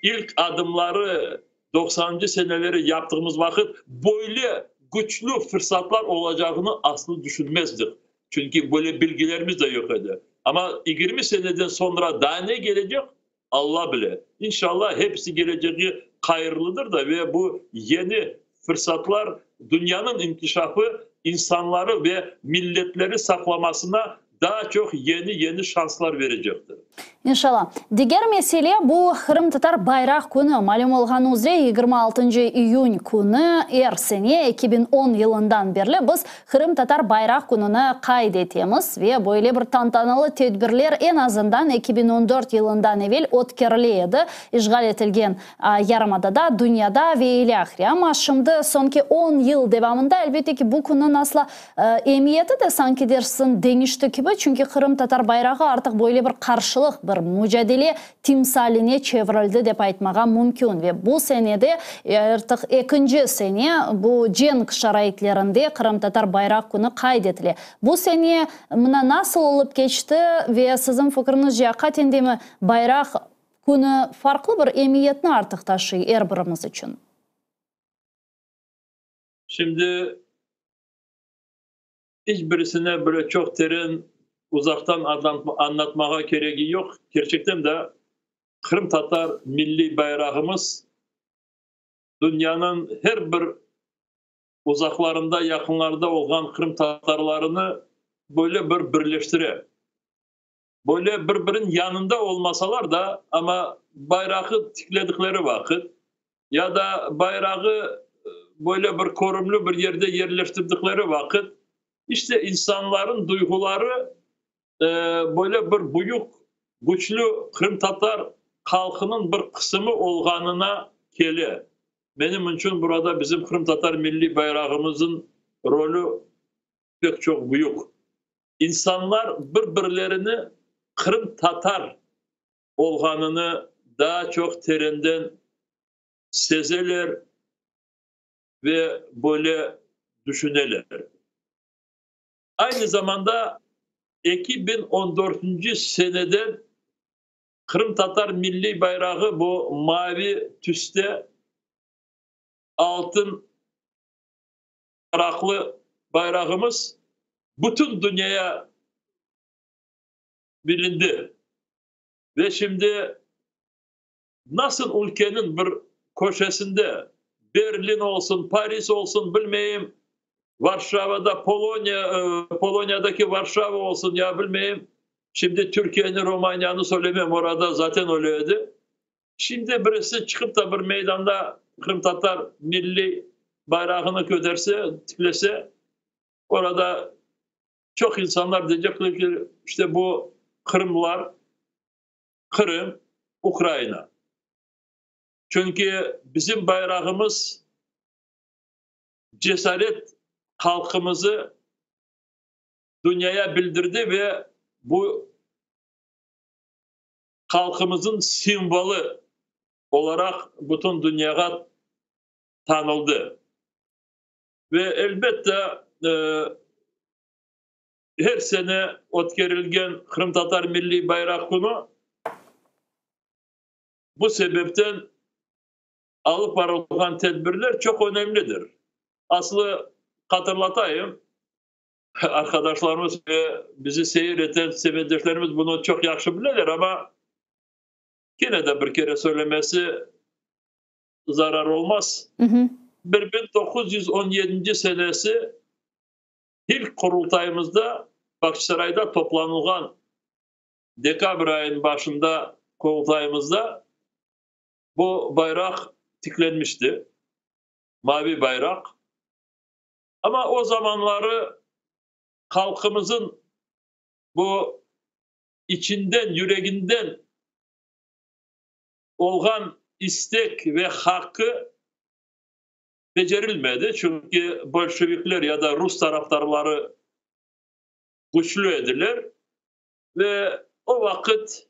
ilk adımları 90-ncı seneleri yaptığımız vaqıt böyle küçlü fırsatlar olacağını aslı tüşünmezdik. Çünki böyle bilgilerimiz de yoq edi. Amma 20 seneden soñra daa ne kelecek, Alla bile. İnşallah, hepsi kelecegi hayırlıdır da ve bu yeni fırsatlar dünyanıñ inkişafı insanları ve milletleri saqlamasına daa çoq yeni-yeni şanslar verecektir. İnşallah. Diger mesele bu Qırımtatar bayraq künü. Malüm olğanı üzre 26 iyün künü er sene 2010 yılından berli biz Qırımtatar bayraq kününi qayd etemiz ve böyle bir tantanalı tedbirler eñ azından 2014 yılından evel ötkerile edi işğal etilgen yarımadada, dünyada ve ilâhre. Amma şimdi soñki 10 yıl devamında elbette ki bu künniñ asla emiyeti de sanki dersiñ deñişti kibi, çünki qırımtatar bayrağı artıq böyle bir qarşılıq, bir mucadele timsaline çevirildi dep aytmağa mümkün. Ve bu sene de artıq ekinci sene bu cenk şaraitlerinde Qırımtatar bayraq künü qayd etile. Bu sene mına nasıl olıp keçti ve siziñ fikriñizce aqiqaten demi bayraq künü farqlı bir emiyetni artıq taşıy er birimiz içün? Şimdi iç birisine böyle çoq teren uzaqtan añlatmağa keregi yoq. Kerçekten de qırımtatar milliy bayrağımız dünyanıñ her bir uzaqlarında, yaqınlarda olğan qırımtatarlarını böyle bir birleştire. Böyle bir-biriniñ yanında olmasalar da, amma bayrağı tikledikleri vaqıt ya da bayrağı böyle bir körümli bir yerde yerleştirdikleri vaqıt, işte insanların duyğuları böyle bir büyük, küçlü qırımtatar halqınıñ bir qısımı olğanına kele. Menim içün burada bizim qırımtatar milliy bayrağımızın rolü pek çoq büyük. İnsanlar bir-birlerini qırımtatar olğanını daa çoq terenden sezeler ve böyle düşüneler. Aynı zamanda 2014 seneden qırımtatar milliy bayrağı bu mavi tüste altın taraqlı bayrağımız bütün dünyaya bilindi. Ve şimdi nasıl ülkenin bir köşesinde Berlin olsun, Paris olsun, bilmeyim, Varşavada, Polonya, Polonyadaki Varşava olsun ya bilmeyim. Şimdi Türkiye'ni, Romanya'nı söylemem, orada zaten öyle edi. Şimdi birisi çıqıp da bir meydanda qırımtatar milliy bayrağını köterse, tiklese, orada çoq insanlar diyecekler ki, işte bu Qırımlar, Qırım, Ukraina. Çünki bizim bayrağımız cesaret halqımızı dünyaya bildirdi ve bu halqımızın simvolu olaraq bütün dünyağa tanıldı. Ve elbette. Her sene ötkerilgen Qırımtatar Milliy Bayraq Künü bu sebepten alıp barılğan tedbirler çoq önemlidir. Aslı, hatırlatayım, arqadaşlarımız ve bizi seyir eten semetdeşlerimiz bunı çoq yahşı bileler, amma kene de bir kere söylemesi zarar olmaz. 1917 senesi İlk Qurultayımızda Bağçasarayda toplanılğan dekabr ayınıñ başında Qurultayımızda bu bayraq tiklenmişti, mavi bayraq. Amma o zamanları halqımızın bu içinden, yüreginden olğan istek ve haqqı becerilmedi, çünki bolşevikler ya da rus tarafdarları küçlü ediler ve o vaqıt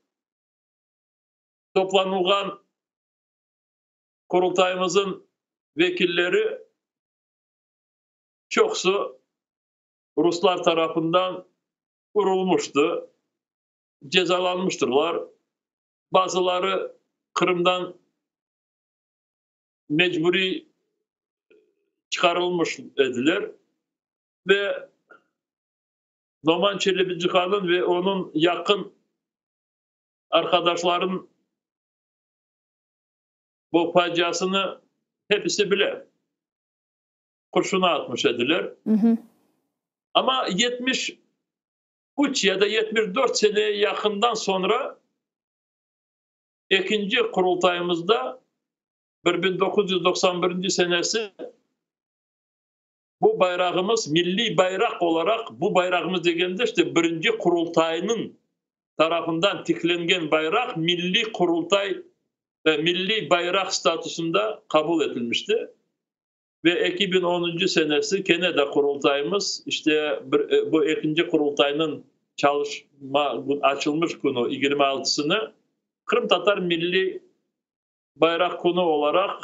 toplanılğan Qurultayımızın vekilleri çoqusı ruslar tarafından urulmıştı, cezalanmıştırlar, bazıları Qırımdan mecburiy çıqarılmış ediler ve Noman Çelebicihanıñ ve onıñ yaqın arqadaşlarınıñ bu faciasını hepisi bile. Qurşuna atmış ediler. Amma 73 ya da 74 seneye yaqından soñra Ekinci Qurultayımızda, 1991 senesi, bu bayrağımız milliy bayraq olaraq, bu bayrağımız degende, işte, birinci Qurultaynıñ tarafından tiklengen bayraq milliy Qurultay, milliy bayraq statusında qabul etilmişti. Ve 2010 senesi kene de Qurultayımız, işte, bir, bu ekinci Qurultaynıñ çalışma açılmış künü, 26-sını Qırımtatar milliy bayraq künü olaraq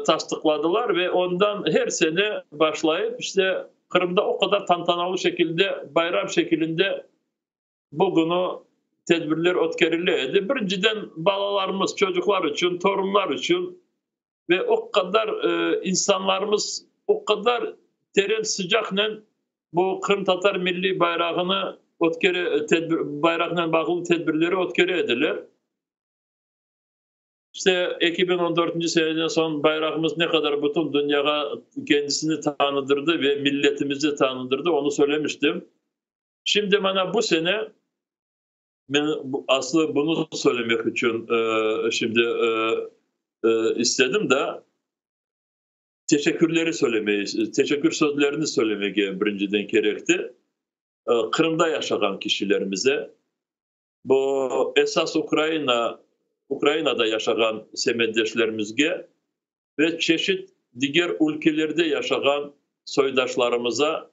tasdıqladılar ve ondan her sene başlayıp, işte, Qırımda o qadar tantanalı şekilde, bayram şekilinde bu künü tedbirler ötkerile edi. Birinciden, balalarımız, çocuqlar içün, torunlar içün ve o qadar insanlarımız o qadar teren sıcaqnen bu qırımtatar milliy bayrağını ötkere, tedbir, bayraqnen bağlı tedbirleri ötkere ediler. İşte, 2014 seneden soñ bayrağımız ne qadar bütün dünyağa kendisini tanıdırdı ve milletimizi tanıdırdı, onı söylemiştim. Şimdi mana bu sene men aslı bunı söylemek içün şimdi istedim da, teşekkürleri söylemeyi, teşekkür sözlerini söylemege birinciden kerekti. Qırımda yaşağan kişilerimize, bu esas Ukraina, Ukrainada yaşağan semetdeşlerimizge ve çeşit diger ülkelerde yaşağan soydaşlarımıza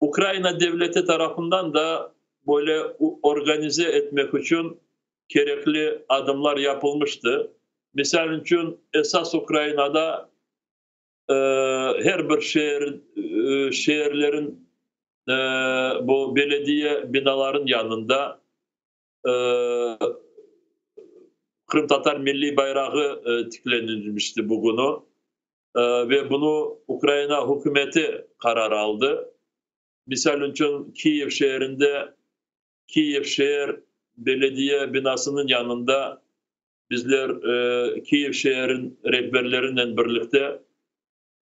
Ukraina devleti tarafından da böyle organize etmek içün kerekli adımlar yapılmıştı. Misal içün, esas Ukrainada her bir şeer, şeerlerin bu belediye binaların yanında qırımtatar milliy bayrağı tiklenilmişti bugünü ve bunı Ukraina hükümeti qarar aldı. Misal içün, Kiyev şeerinde Kiyev şeer belediye binasınıñ yanında bizler Kiyev şeerin rehberlerinen birlikte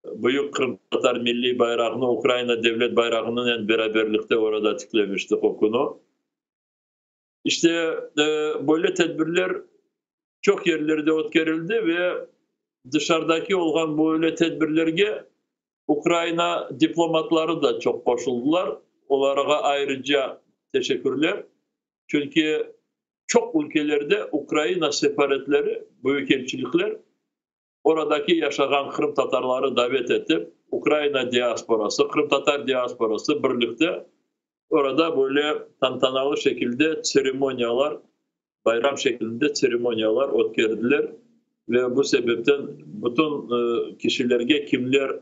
büyük qırımtatar milliy bayrağını Ukraina devlet bayrağınınen beraberlikte orada tiklemiştik o künü. İşte, böyle tedbirler çoq yerlerde ötkerildi ve dışarıdaki olğan böyle tedbirlerge Ukraina diplomatları da çoq qoşuldılar. Olarğa ayrıca teşekkürler. Çünki çoq ülkelerde Ukraina sefaretleri, büyükelçilikler oradaki yaşağan qırımtatarları davet etip, Ukraina diasporası, qırımtatar diasporası birlikte orada böyle tantanalı şekilde tseremoniyalar, bayram şekilinde tseremoniyalar ötkerdiler ve bu sebepten bütün kişilerge, kimler.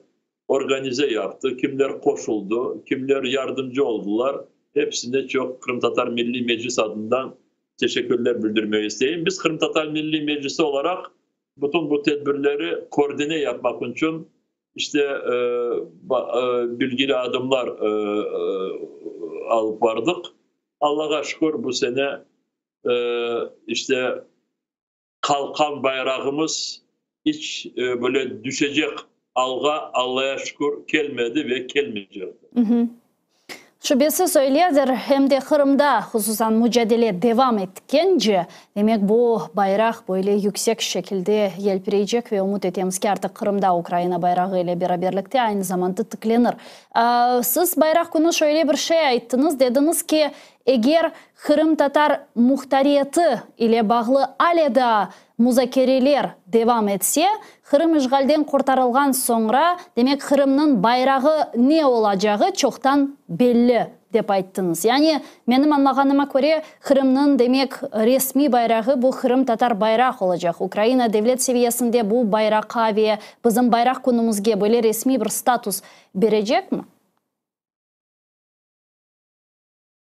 organize yaptı, kimler qoşuldı, kimler yardımcı oldılar, hepsine çoq Qırımtatar Milliy Meclis adından teşekkürler bildirmek isteyim. Biz Qırımtatar Milliy Meclisi olaraq bütün bu tedbirleri koordine yapmaq içün işte bilgili adımlar alıp bardıq. Allağa şükür, bu sene işte qalqan bayrağımız iç böyle düşecek alğa, Allaya şükür, kelmedi ve kelmeycektir. Şübesiz öyledir, hem de Qırımda, hususan, mucadele devam etkence, demek bu bayraq böyle yüksek şekilde yelpireycek ve ümüt etemiz ki, artıq Qırımda Ukraina bayrağı ile beraberlikte aynı zamanda tiklenir. Siz Bayraq künü şöyle bir şey ayttıñız, dediñiz ki, eger qırımtatar muhtariyeti ile bağlı ale daa muzakereler devam etse, Qırım işğalden qurtarılğan soñra, demek Qırımnıñ bayrağı ne olacağı çoqtan belli, dep ayttıñız. Yani, menim añlağanıma köre, Qırımnıñ, demek, resmiy bayrağı bu qırımtatar bayraq olacaq. Ukraina devlet seviyesinde bu bayraqqa ve bizim Bayraq künümizge böyle resmiy bir status berecekmi?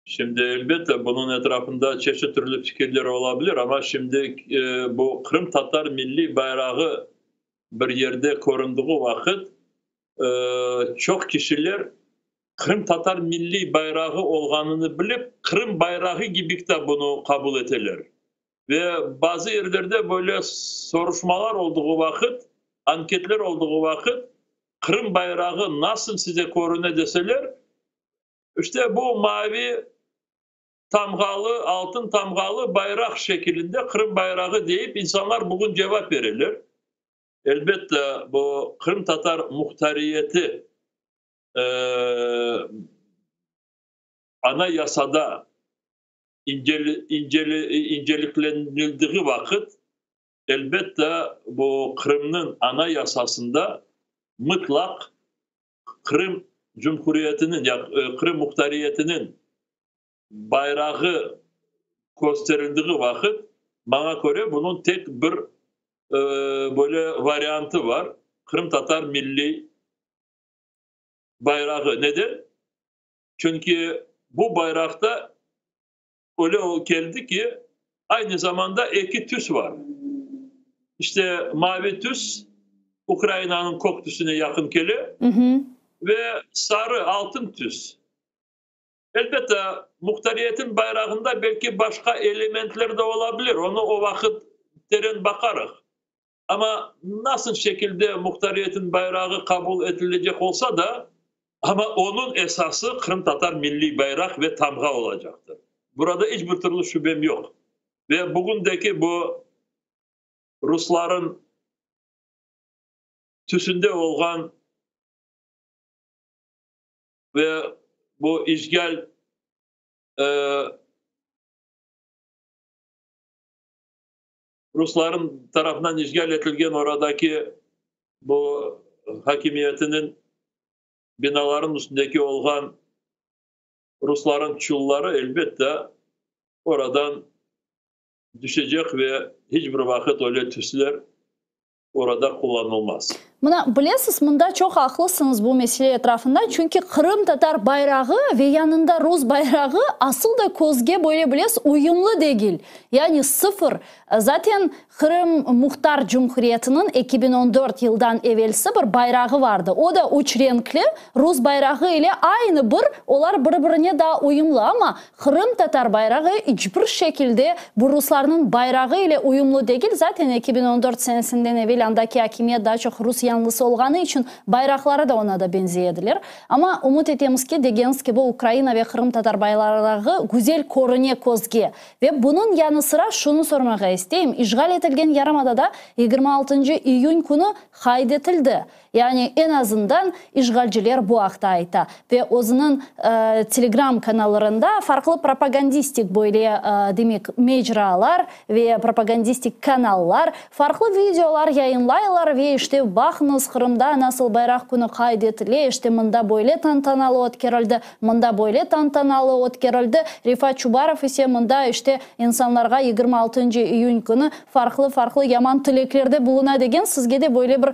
Şimdi, elbette, bunıñ etrafında çeşit türlü fikirler olabilir, amma şimdi bu qırımtatar milliy bayrağı bir yerde köründüğü vaqıt, çoq kişiler qırımtatar milliy bayrağı olğanını bilip, Qırım bayrağı kibi de bunı qabul eteler. Ve bazı yerlerde böyle soruşmalar olduğu vaqıt, anketler olduğu vaqıt, Qırım bayrağı nasıl size körüne deseler, İşte bu mavi tamğalı, altın tamğalı bayraq şekilinde Qırım bayrağı deyip insanlar bugün cevap bereler. Elbette, bu qırımtatar muhtariyeti Anayasada inceliklenildiği vaqıt, elbette, bu Qırımnıñ Anayasasında mıtlaq Qırım Cumhuriyetiniñ ya Qırım muhtariyetiniñ bayrağı kösterildiği vaqıt, maña köre, bunıñ tek bir böyle variantı bar, qırımtatar milliy bayrağı. Neden? Çünki bu bayraqta öyle keldi ki, aynı zamanda eki tüs bar. İşte mavi tüs Ukrainanıñ kök tüsüne yaqın kele ve sarı, altın tüs. Elbette, muhtariyetniñ bayrağında belki başqa elementler de olabilir, onı o vaqıt teren baqarıq. Amma nasıl şekilde muhtariyetniñ bayrağı qabul etilecek olsa da, amma onıñ esası qırımtatar milliy bayraq ve tamğa olacaqtır. Burada iç bir türlü şübem yoq. Ve bugündeki bu rusların tüsünde olğan ve bu işgal rusların tarafından işgal etilgen oradaki bu hakimiyetiniñ binaların üstündeki olğan rusların çulları, elbette, oradan düşecek ve hiç bir vaqıt öyle tüsler orada qullanılmaz. Mına, bilesiz, mında çoq aqlısıñız bu mesele etrafında, çünki qırımtatar bayrağı ve yanında rus bayrağı asıl da közge böyle bilesiz uyumlı degil, yani sıfır. Zaten Qırım Muhtar Cumhuriyetiniñ 2014 yıldan evelsi bir bayrağı vardı, o da üç renkli, rus bayrağı ile aynı bir, olar bir-birine daa uyumlı, amma Qırımtatar bayrağı iç bir şekilde bu ruslarnıñ bayrağı ile uyumlı degil. Zaten 2014 senesinden evel andaki akimiyet daa çoq rus yanlısı olğanı içün bayraqları da ona da beñzey ediler. Amma ümüt etemiz ki, degeniz kibi, Ukraina ve qırımtatar bayrağı güzel körüne közge. Ve bunıñ yanı sıra şunı sormağa isteyim, işğal etilgen yarımadada 26 iyün künü qayd etildi. Yani, eñ azından, işğalciler bu aqta ayta ve özüniñ Telegram kanallarında farqlı propagandistik böyle, demek, mecralar ve propagandistik kanallar farqlı videolar yayınlaylar ve işte, baqıñız. Baqıñız, Qırımda nasıl Bayraq künü qayd etile, işte mında böyle tantanalı ötkerildi, mında böyle tantanalı ötkerildi. Refat Çubarov ise mında işte insanlarğa 26 iyün künü farqlı-farqlı yaman tileklerde buluna degen, sizge de böyle bir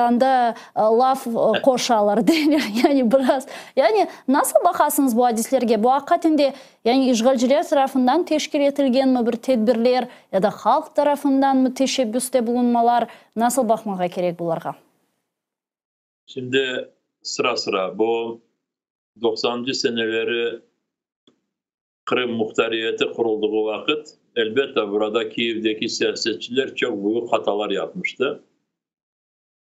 anda laf qoşalar, deyler. Yani biraz, yani nasıl baqasıñız bu adislerge? Bu aqiqaten de yani işğalciler tarafından teşkil etilgenmi bir tedbirler ya da halq tarafındanmı teşebbüste bulunmalar? Nasıl baqmağa kerek bularğa? Şimdi sıra-sıra bu 90-ncı seneleri Qırım muhtariyeti quruldığı vaqıt, elbette, burada Kiyevdeki siyasetçiler çoq büyük hatalar yapmıştı.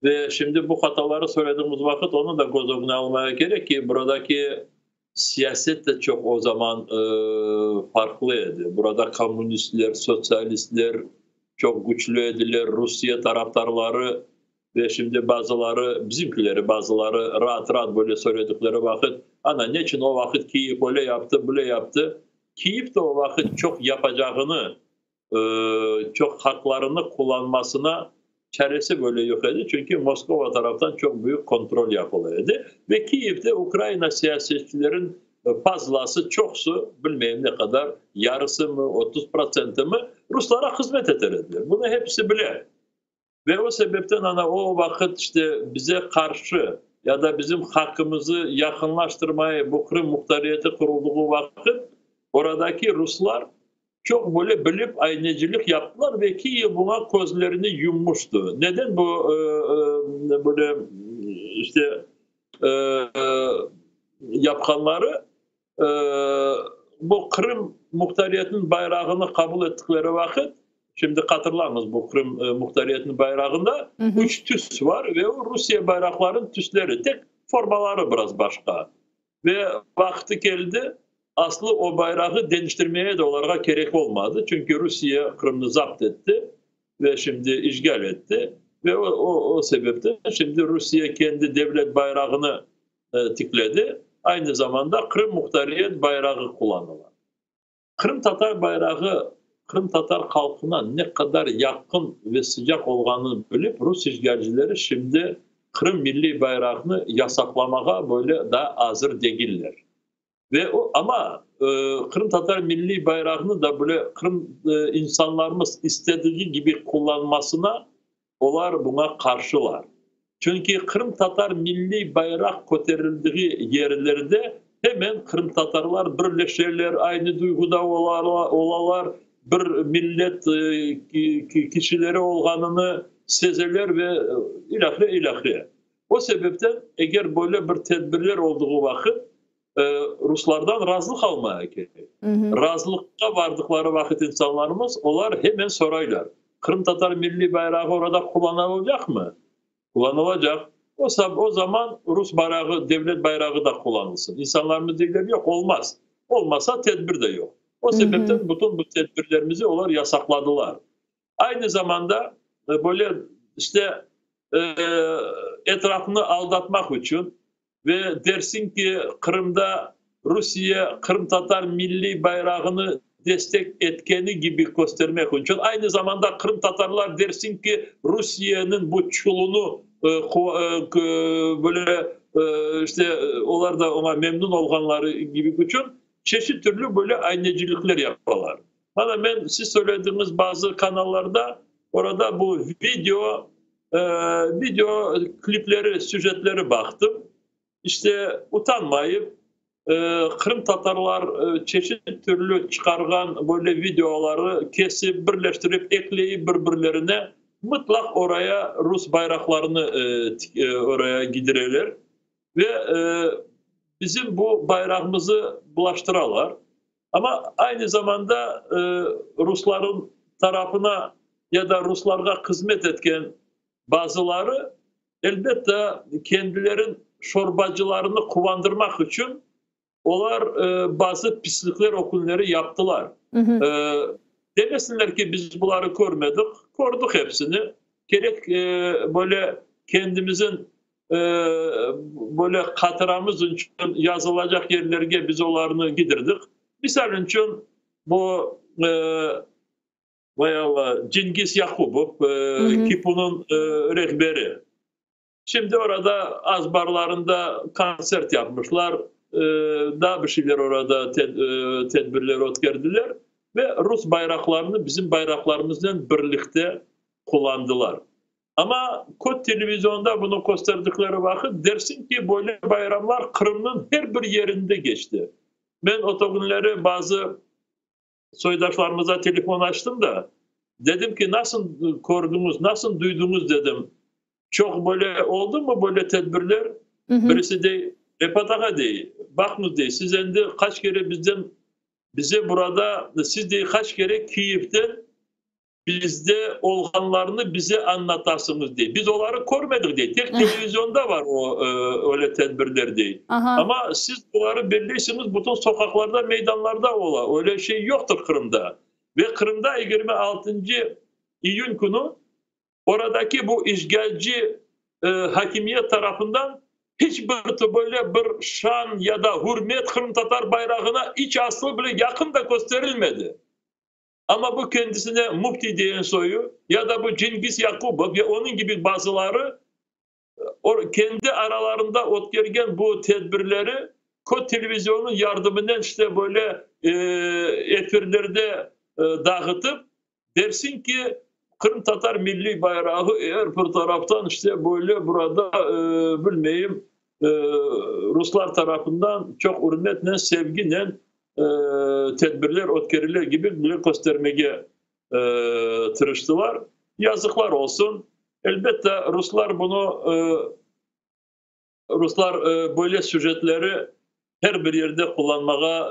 Ve şimdi bu hataları söylediğimiz vaqıt onı da köz ögüne almaya kerek ki, buradaki siyaset de çoq o zaman farqlı edi. Burada kommunistler, sotsialistler çoq küçlü ediler, Rusiye tarafdarları ve şimdi bazıları, bizimkileri bazıları raat-raat böyle söyledikleri vaqıt, ana, neçün o vaqıt Kiyev öyle yaptı, böyle yaptı? Kiyev de o vaqıt çoq yapacağını, çoq haqlarını qullanmasına çaresi böyle yoq edi, çünki Moskova taraftan çoq büyük kontrol yapıla edi. Ve Kiyevde Ukraina siyasetçilerin fazlası, çoqusı, bilmeyim ne qadar, yarısımı, 30 protsentimi, ruslara hızmet eter ediler. Bunı hepsi bile. Ve o sebepten ana o vaqıt işte bize qarşı ya da bizim haqqımızı yaqınlaştırmay bu Qırım muhtariyeti quruldığı vaqıt oradaki ruslar çoq böyle bilip aynecilik yaptılar ve Kiyev buña közlerini yummuştı. Neden bu böyle işte yapqanları? Bu Qırım muhtariyetiniñ bayrağını qabul ettikleri vaqıt, şimdi hatırlañız, bu Qırım muhtariyetiniñ bayrağında üç tüs var ve o Rusiye bayraqlarınıñ tüsleri, tek formaları biraz başqa. Ve vaqtı keldi, aslı o bayrağı deñiştirmeye de olarğa kerek olmadı, çünki Rusiye Qırımnı zapt etti ve şimdi işğal etti ve o sebepten şimdi Rusiye kendi devlet bayrağını tikledi. Aynı zamanda Qırım muhtariyet bayrağı qullanıla. Qırımtatar bayrağı qırımtatar halqına ne qadar yaqın ve sıcaq olğanını bilip, rus işğalcileri şimdi Qırım milliy bayrağını yasaqlamağa böyle daa azır degiller. Ve o, amma qırımtatar milliy bayrağını da böyle Qırım insanlarımız istediği kibi qullanmasına olar buña qarşılar. Çünki qırımtatar milliy bayraq köterildiği yerlerde hemen qırımtatarlar birleşeler, aynı duyğuda olalar, bir millet kişileri olğanını sezeler ve ilâhre, ilâhre. O sebepten eger böyle bir tedbirler olduğu vaqıt ruslardan razılıq almaya kerek. Razılıqqa vardıqları vaqıt insanlarımız, olar hemen soraylar, qırımtatar milliy bayrağı orada qullanılacaqmı? Qullanılacaq. O, o zaman rus bayrağı, devlet bayrağı da qullanılsın. İnsanlarımız deyler, yoq, olmaz. Olmasa tedbir de yoq. O sebepten bütün bu tedbirlerimizi olar yasaqladılar. Aynı zamanda böyle işte etrafını aldatmaq içün ve dersiñ ki, Qırımda Rusiye qırımtatar milliy bayrağını destek etkeni kibi köstermek içün, aynı zamanda qırımtatarlar dersiñ ki, Rusiyeniñ bu çulunı böyle işte olar da oña memnün olğanları kibi içün çeşit türlü böyle aynecilikler yapalar. Mana men siz söylediğiniz bazı kanallarda orada bu video klipleri, süjetleri baqtım. İşte utanmayıp qırımtatarlar çeşit türlü çıqarğan böyle videoları kesip, birleştirip, ekleyip bir-birlerine mıtlaq oraya rus bayraqlarını oraya gidireler ve bizim bu bayrağımızı bulaştıralar. Amma aynı zamanda rusların tarafına ya da ruslarğa hızmet etken bazıları, elbette, kendilerin şorbacılarını quvandırmaq içün olar bazı pislikler o künleri yaptılar. Demesinler ki, biz buları körmedik, kördik hepsini. Kerek böyle kendimizin böyle hatıramız içün yazılacaq yerlerge biz olarnı gidirdik. Misal içün bu vay Allah, Cengiz Yakubov, KİPUnıñ rehberi. Şimdi orada azbarlarında kontsert yapmışlar, daa bir şeyler orada tedbirler ötkerdiler ve rus bayraqlarını bizim bayraqlarımıznen birlikte qullandılar. Amma kod televizionda bunı kösterdikleri vaqıt, dersiñ ki, böyle bayramlar Qırımnıñ her bir yerinde keçti. Men o künleri bazı soydaşlarımıza telefon açtım da, dedim ki, nasıl kördiñiz, nasıl duydıñız, dedim, çoq böyle oldumı böyle tedbirler? Birisi dey, Refat ağa, dey, baqıñız, dey, siz endi qaç kere bizden, bize burada, siz, dey, qaç kere Kiyevden bizde olğanlarnı bize añlatasıñız, dey. Biz oları körmedik, dey. Tek televizionda bar o öyle tedbirler, dey. Amma siz buları belleysiñiz, bütün soqaqlarda, meydanlarda ola. Öyle şey yoqtır Qırımda. Ve Qırımda 26 iyün künü oradaki bu işğalci hakimiyet tarafından hiç bir böyle bir şan ya da hürmet qırımtatar bayrağına iç aslı bile yaqın da kösterilmedi. Amma bu kendisine müfti degen soyu ya da bu Cengiz Yakubov ve onıñ kibi bazıları kendi aralarında ötkergen bu tedbirleri kod televizionınıñ yardımınen işte böyle efirlerde dağıtıp, dersiñ ki, qırımtatar milliy bayrağı er bir taraftan işte böyle burada, bilmeyim, ruslar tarafından çoq ürmetnen, sevginen tedbirler ötkerile kibi bile köstermege tırıştılar. Yazıqlar olsun. Elbette, ruslar bunı, ruslar böyle süjetleri her bir yerde qullanmağa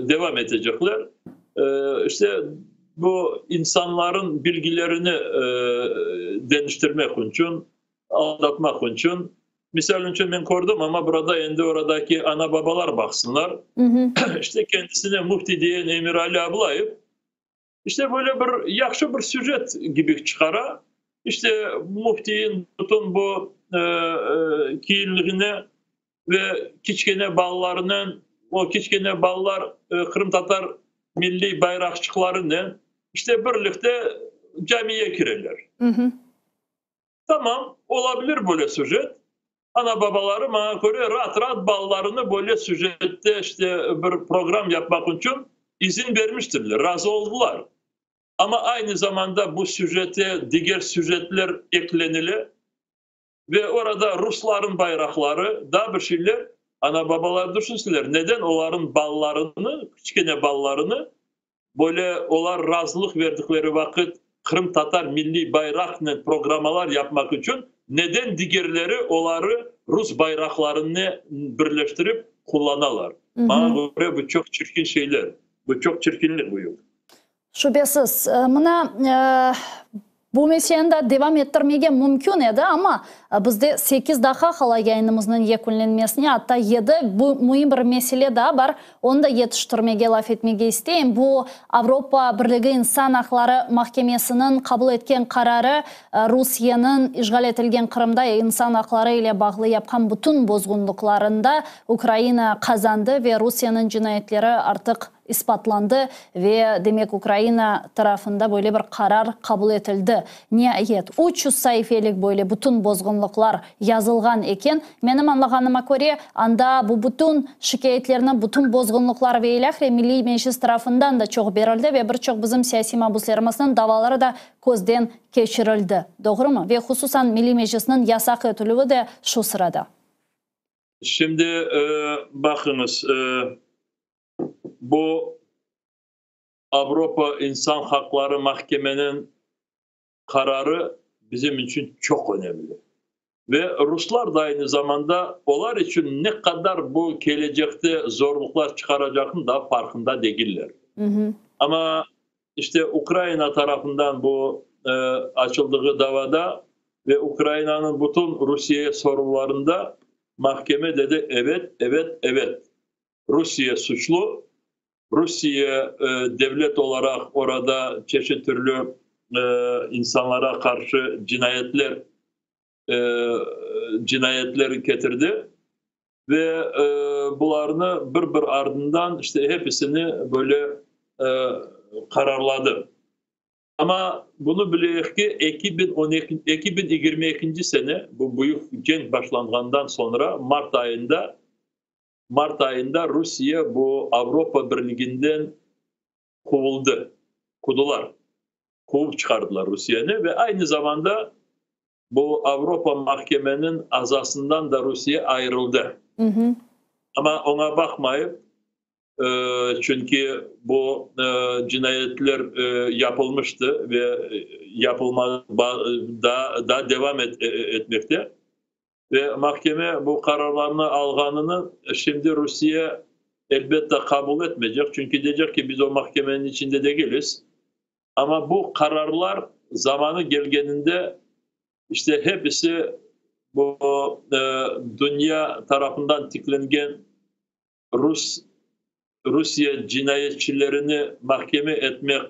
devam etecekler. İşte bu insanların bilgilerini deñiştirmek içün, aldatmaq içün. Misal içün, men kördim, amma burada endi oradaki ana-babalar baqsınlar. İşte kendisine müfti degen Emirali Ablayev işte böyle bir yahşı bir süjet kibi çıqara. İşte müftiyin bütün bu kiyinligine ve kiçkene balalarınen, o kiçkene balalar qırımtatar milliy bayraqçıqlarınen işte birlikte camiye kireler. Tamam, olabilir böyle süjet. Ana-babaları, maña köre, raat-raat balalarını böyle süjette işte bir program yapmaq içün izin bermiştirler, razı oldular. Amma aynı zamanda bu süjete diger süjetler eklenile ve orada rusların bayraqları, daa bir şeyler, ana-babalar düşünsinler, neden oların balalarını, kiçkene balalarını böyle olar razılıq verdikleri vaqıt qırımtatar milliy bayraqnen programmalar yapmaq içün neden digerleri oları rus bayraqlarını birleştirip qullanalar? Maña köre, bu çoq çirkin şeyler, bu çoq çirkinlik büyük. Şübesiz. Mına bu meseleni de devam ettirmege mümkün edi, amma bizde 8 daqqa qala yayınımıznıñ yekünlenmesine, atta 7, bu müim bir mesele daa bar, onı da yetiştirmege, laf etmege isteyim. Bu Avropa Birligi İnsan aqları mahkemesiniñ qabul etken qararı Rusiyeniñ işğal etilgen Qırımda insan aqları ile bağlı yapqan bütün bozğunlıqlarında Ukraina qazandı ve Rusiyeniñ cinayetleri artıq isbatlandı ve, demek, Ukraina tarafında böyle bir qarar qabul etildi. Niayet, 300 saifelik böyle bütün bozğunlıqlar yazılğan eken. Menim añlağanıma köre, anda bu bütün şikâyetlerni, bütün bozğunlıqlar ve ilâhre Milliy Meclis tarafından da çoq berildi ve bir çoq bizim siyasiy mabuslerimizniñ davaları da közden keçirildi. Doğrumı? Ve hususan Milliy Meclisniñ yasaq etilüvi de şu sırada. Şimdi baqıñız, bu Avropa İnsan haqları mahkemeniñ qararı bizim içün çoq önemli. Ve ruslar da aynı zamanda olar içün ne qadar bu kelecekte zorluqlar çıqaracağını da farqında degiller. Amma işte Ukraina tarafından bu açıldığı davada ve Ukrainanıñ bütün Rusiye sorunlarında mahkeme dedi: evet, evet, evet. Rusiye suçlu, Rusiye devlet olaraq orada çeşit türlü insanlara qarşı cinayetler ketirdi ve bularnı bir-bir ardından işte hepsini böyle qararladı. Amma bunı bileyik ki, 2012, 2022 sene, bu büyük cenk başlanğandan soñra, mart ayında, mart ayında Rusiye bu Avropa Birliginden quvuldı, qudılar, quvıp çıqardılar Rusiyeni ve aynı zamanda bu Avropa mahkemeniñ azasından da Rusiye ayırıldı. Amma oña baqmayıp, çünki bu cinayetler yapılmıştı ve yapılma daa daa devam etmekte. Ve mahkeme bu qararlarnı alğanını şimdi Rusiye, elbette, qabul etmeycek, çünki deycek ki, biz o mahkemeniñ içinde degiliz. Amma bu qararlar zamanı kelgeninde, işte, hepisi bu dünya tarafından tiklengen Rus Rusiye cinayetçilerini mahkeme etmek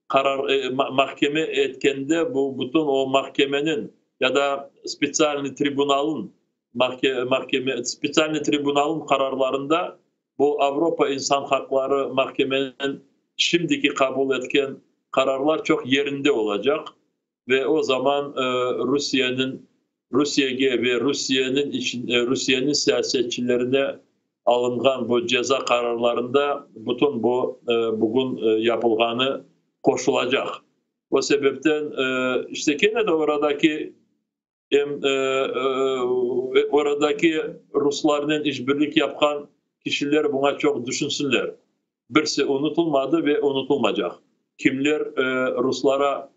qarar mahkeme etkende bu bütün o mahkemeniñ ya da spetsialnıy tribunalnıñ mahkeme spetsialnıy tribunalnıñ qararlarında bu Avropa insan haqları mahkemeniñ şimdiki qabul etken qararlar çoq yerinde olacaq ve o zaman Rusiyeniñ Rusiyege ve Rusiyeniñ içün Rusiyeniñ siyasetçilerine alınğan bu ceza qararlarında bütün bu bugün yapılğanı qoşulacaq. O sebepten işte kene de oradaki em oradaki ruslarnen işbirlik yapqan kişiler buña çoq düşünsinler. Birisi unutılmadı ve unutılmaycaq. Kimler ruslara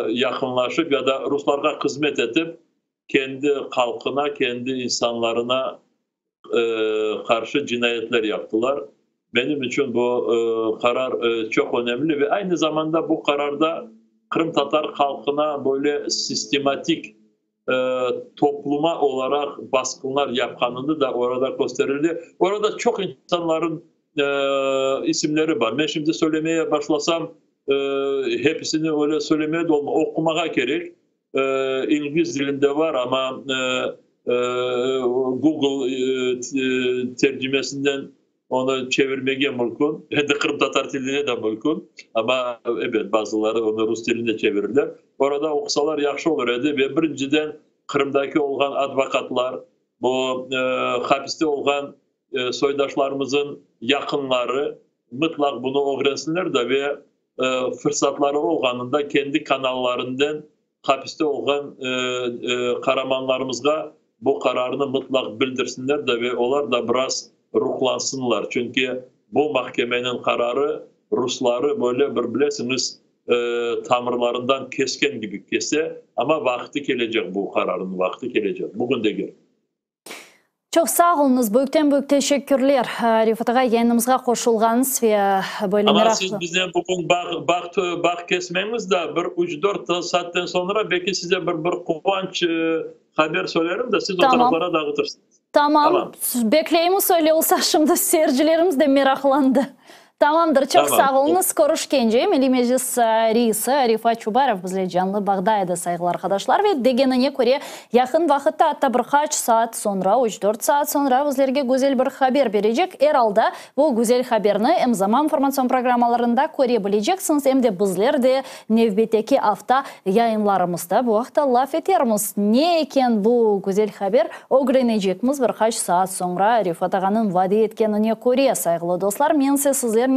yaqınlaşıp ya da ruslarğa hızmet etip, kendi halqına, kendi insanlarına qarşı cinayetler yaptılar. Benim içün bu qarar çoq önemli ve aynı zamanda bu qararda qırımtatar halqına böyle sistematik topluma olaraq basqınlar yapqanını da orada kösterildi. Orada çoq insanların isimleri bar. Men şimdi söylemeye başlasam, hepsini öyle söylemeye de olmaz, oqumağa kerek. İngliz dilinde var, amma Google tercimesinden onı çevirmege mümkün. Endi qırımtatar tiline de mümkün. Amma, ebet, bazıları onı rus tiline çevirirler. Orada oqusalar yahşı olur edi. Ve birinciden Qırımdaki olğan advokatlar, bu hapiste olğan soydaşlarımızın yaqınları mıtlaq bunı ögrensinler de ve fırsatları olğanında kendi kanallarından hapiste olğan qaramanlarımızğa bu qararnı mıtlaq bildirsinler de ve olar da biraz ruhlansınlar. Çünki bu mahkemeniñ qararı rusları böyle bir, bilesiñiz, tamırlarından kesken kibi kese, amma vaqtı kelecek bu qararnıñ vaqtı kelecek. Bugün degil. Çoq sağ oluñız, büyükten-büyük teşekkürler, Refat ağa, yayınımızğa qoşulğanıñız ve böyle Amma meraqlı. siz biznen bugün bağ, bağ, bağ kesmeñiz da, bir üç-dört saatten soñra belki size bir, bir quvanç haber söylerim de, siz o Tamam. taraflara dağıtırsıñız. Tamam, Tamam. bekleymiz öyle olsa, şimdi seyircilerimiz de meraqlandı. Tamamdır, çoq Tamam. sağ oluñız. Körüşkence, Milliy Meclis reisi Refat Çubarov bizle canlı bağda edi, sayğılı arqadaşlar. Ve degenine köre, yaqın vaqıtta, atta bir qaç saat soñra, üç-dört saat soñra bizlerge güzel bir haber berecek. Er alda, bu güzel haberni em Zaman informatsion programmalarında köre bileceksiñiz, em de bizler de nevbetteki afta yayınlarımızda bu aqta laf etermiz. Ne eken bu güzel haber, ögrenecekmiz bir qaç saat soñra, Refat ağanıñ vade etkenine köre, sayğılı dostlar, men ise sizlernen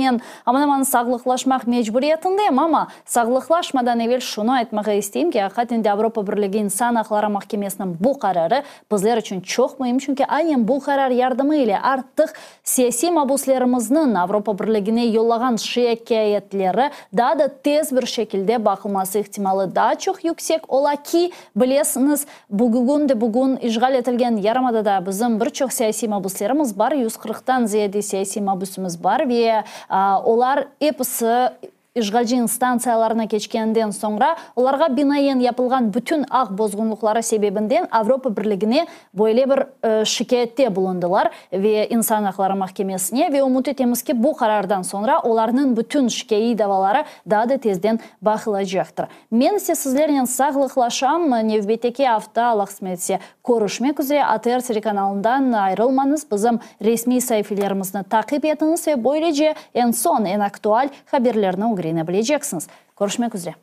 aman-aman sağlıqlaşmaq mecburiyetindeyim, amma sağlıqlaşmadan evel şunı aytmağa isteyim ki, aqiqaten de Avropa Birligi İnsan aqları mahkemesiniñ bu qararı bizler içün çoq müim, çünki aynen bu qarar yardımı ile artıq Siyasiy mabuslerimizniñ Avropa Birligine yollağan şikâyetleri daa da tez bir şekilde baqılması ihtimalı daa çoq yüksek ola ki, bilesiñiz, bugün de bugün işğal etilgen yarımadada bizim bir çoq siyasiy mabuslerimiz bar, 140-tan ziyade siyasiy mabusimiz bar ve olar episi İşğalci instantsiyalarına keçkeninden soñra, olarğa binaen yapılğan bütün aq bozğunlıqları sebebinden Avropa Birligine böyle bir şikâyette bulundılar ve İnsan aqları mahkemesine ve ümüt etemiz ki, bu qarardan soñra olarnıñ bütün şikâyiy davaları daa da tezden baqılacaqtır. Men ise sizlernen sağlıqlaşam, nevbetteki afta, Alla qısmet etse, körüşmek üzre, ATR telekanalından ayrılmañız, bizim resmiy saifelerimizni taqip etiñiz ve böylece eñ soñ, eñ aktual haberlerni ögrene bileceksiñiz. Körüşmek üzre.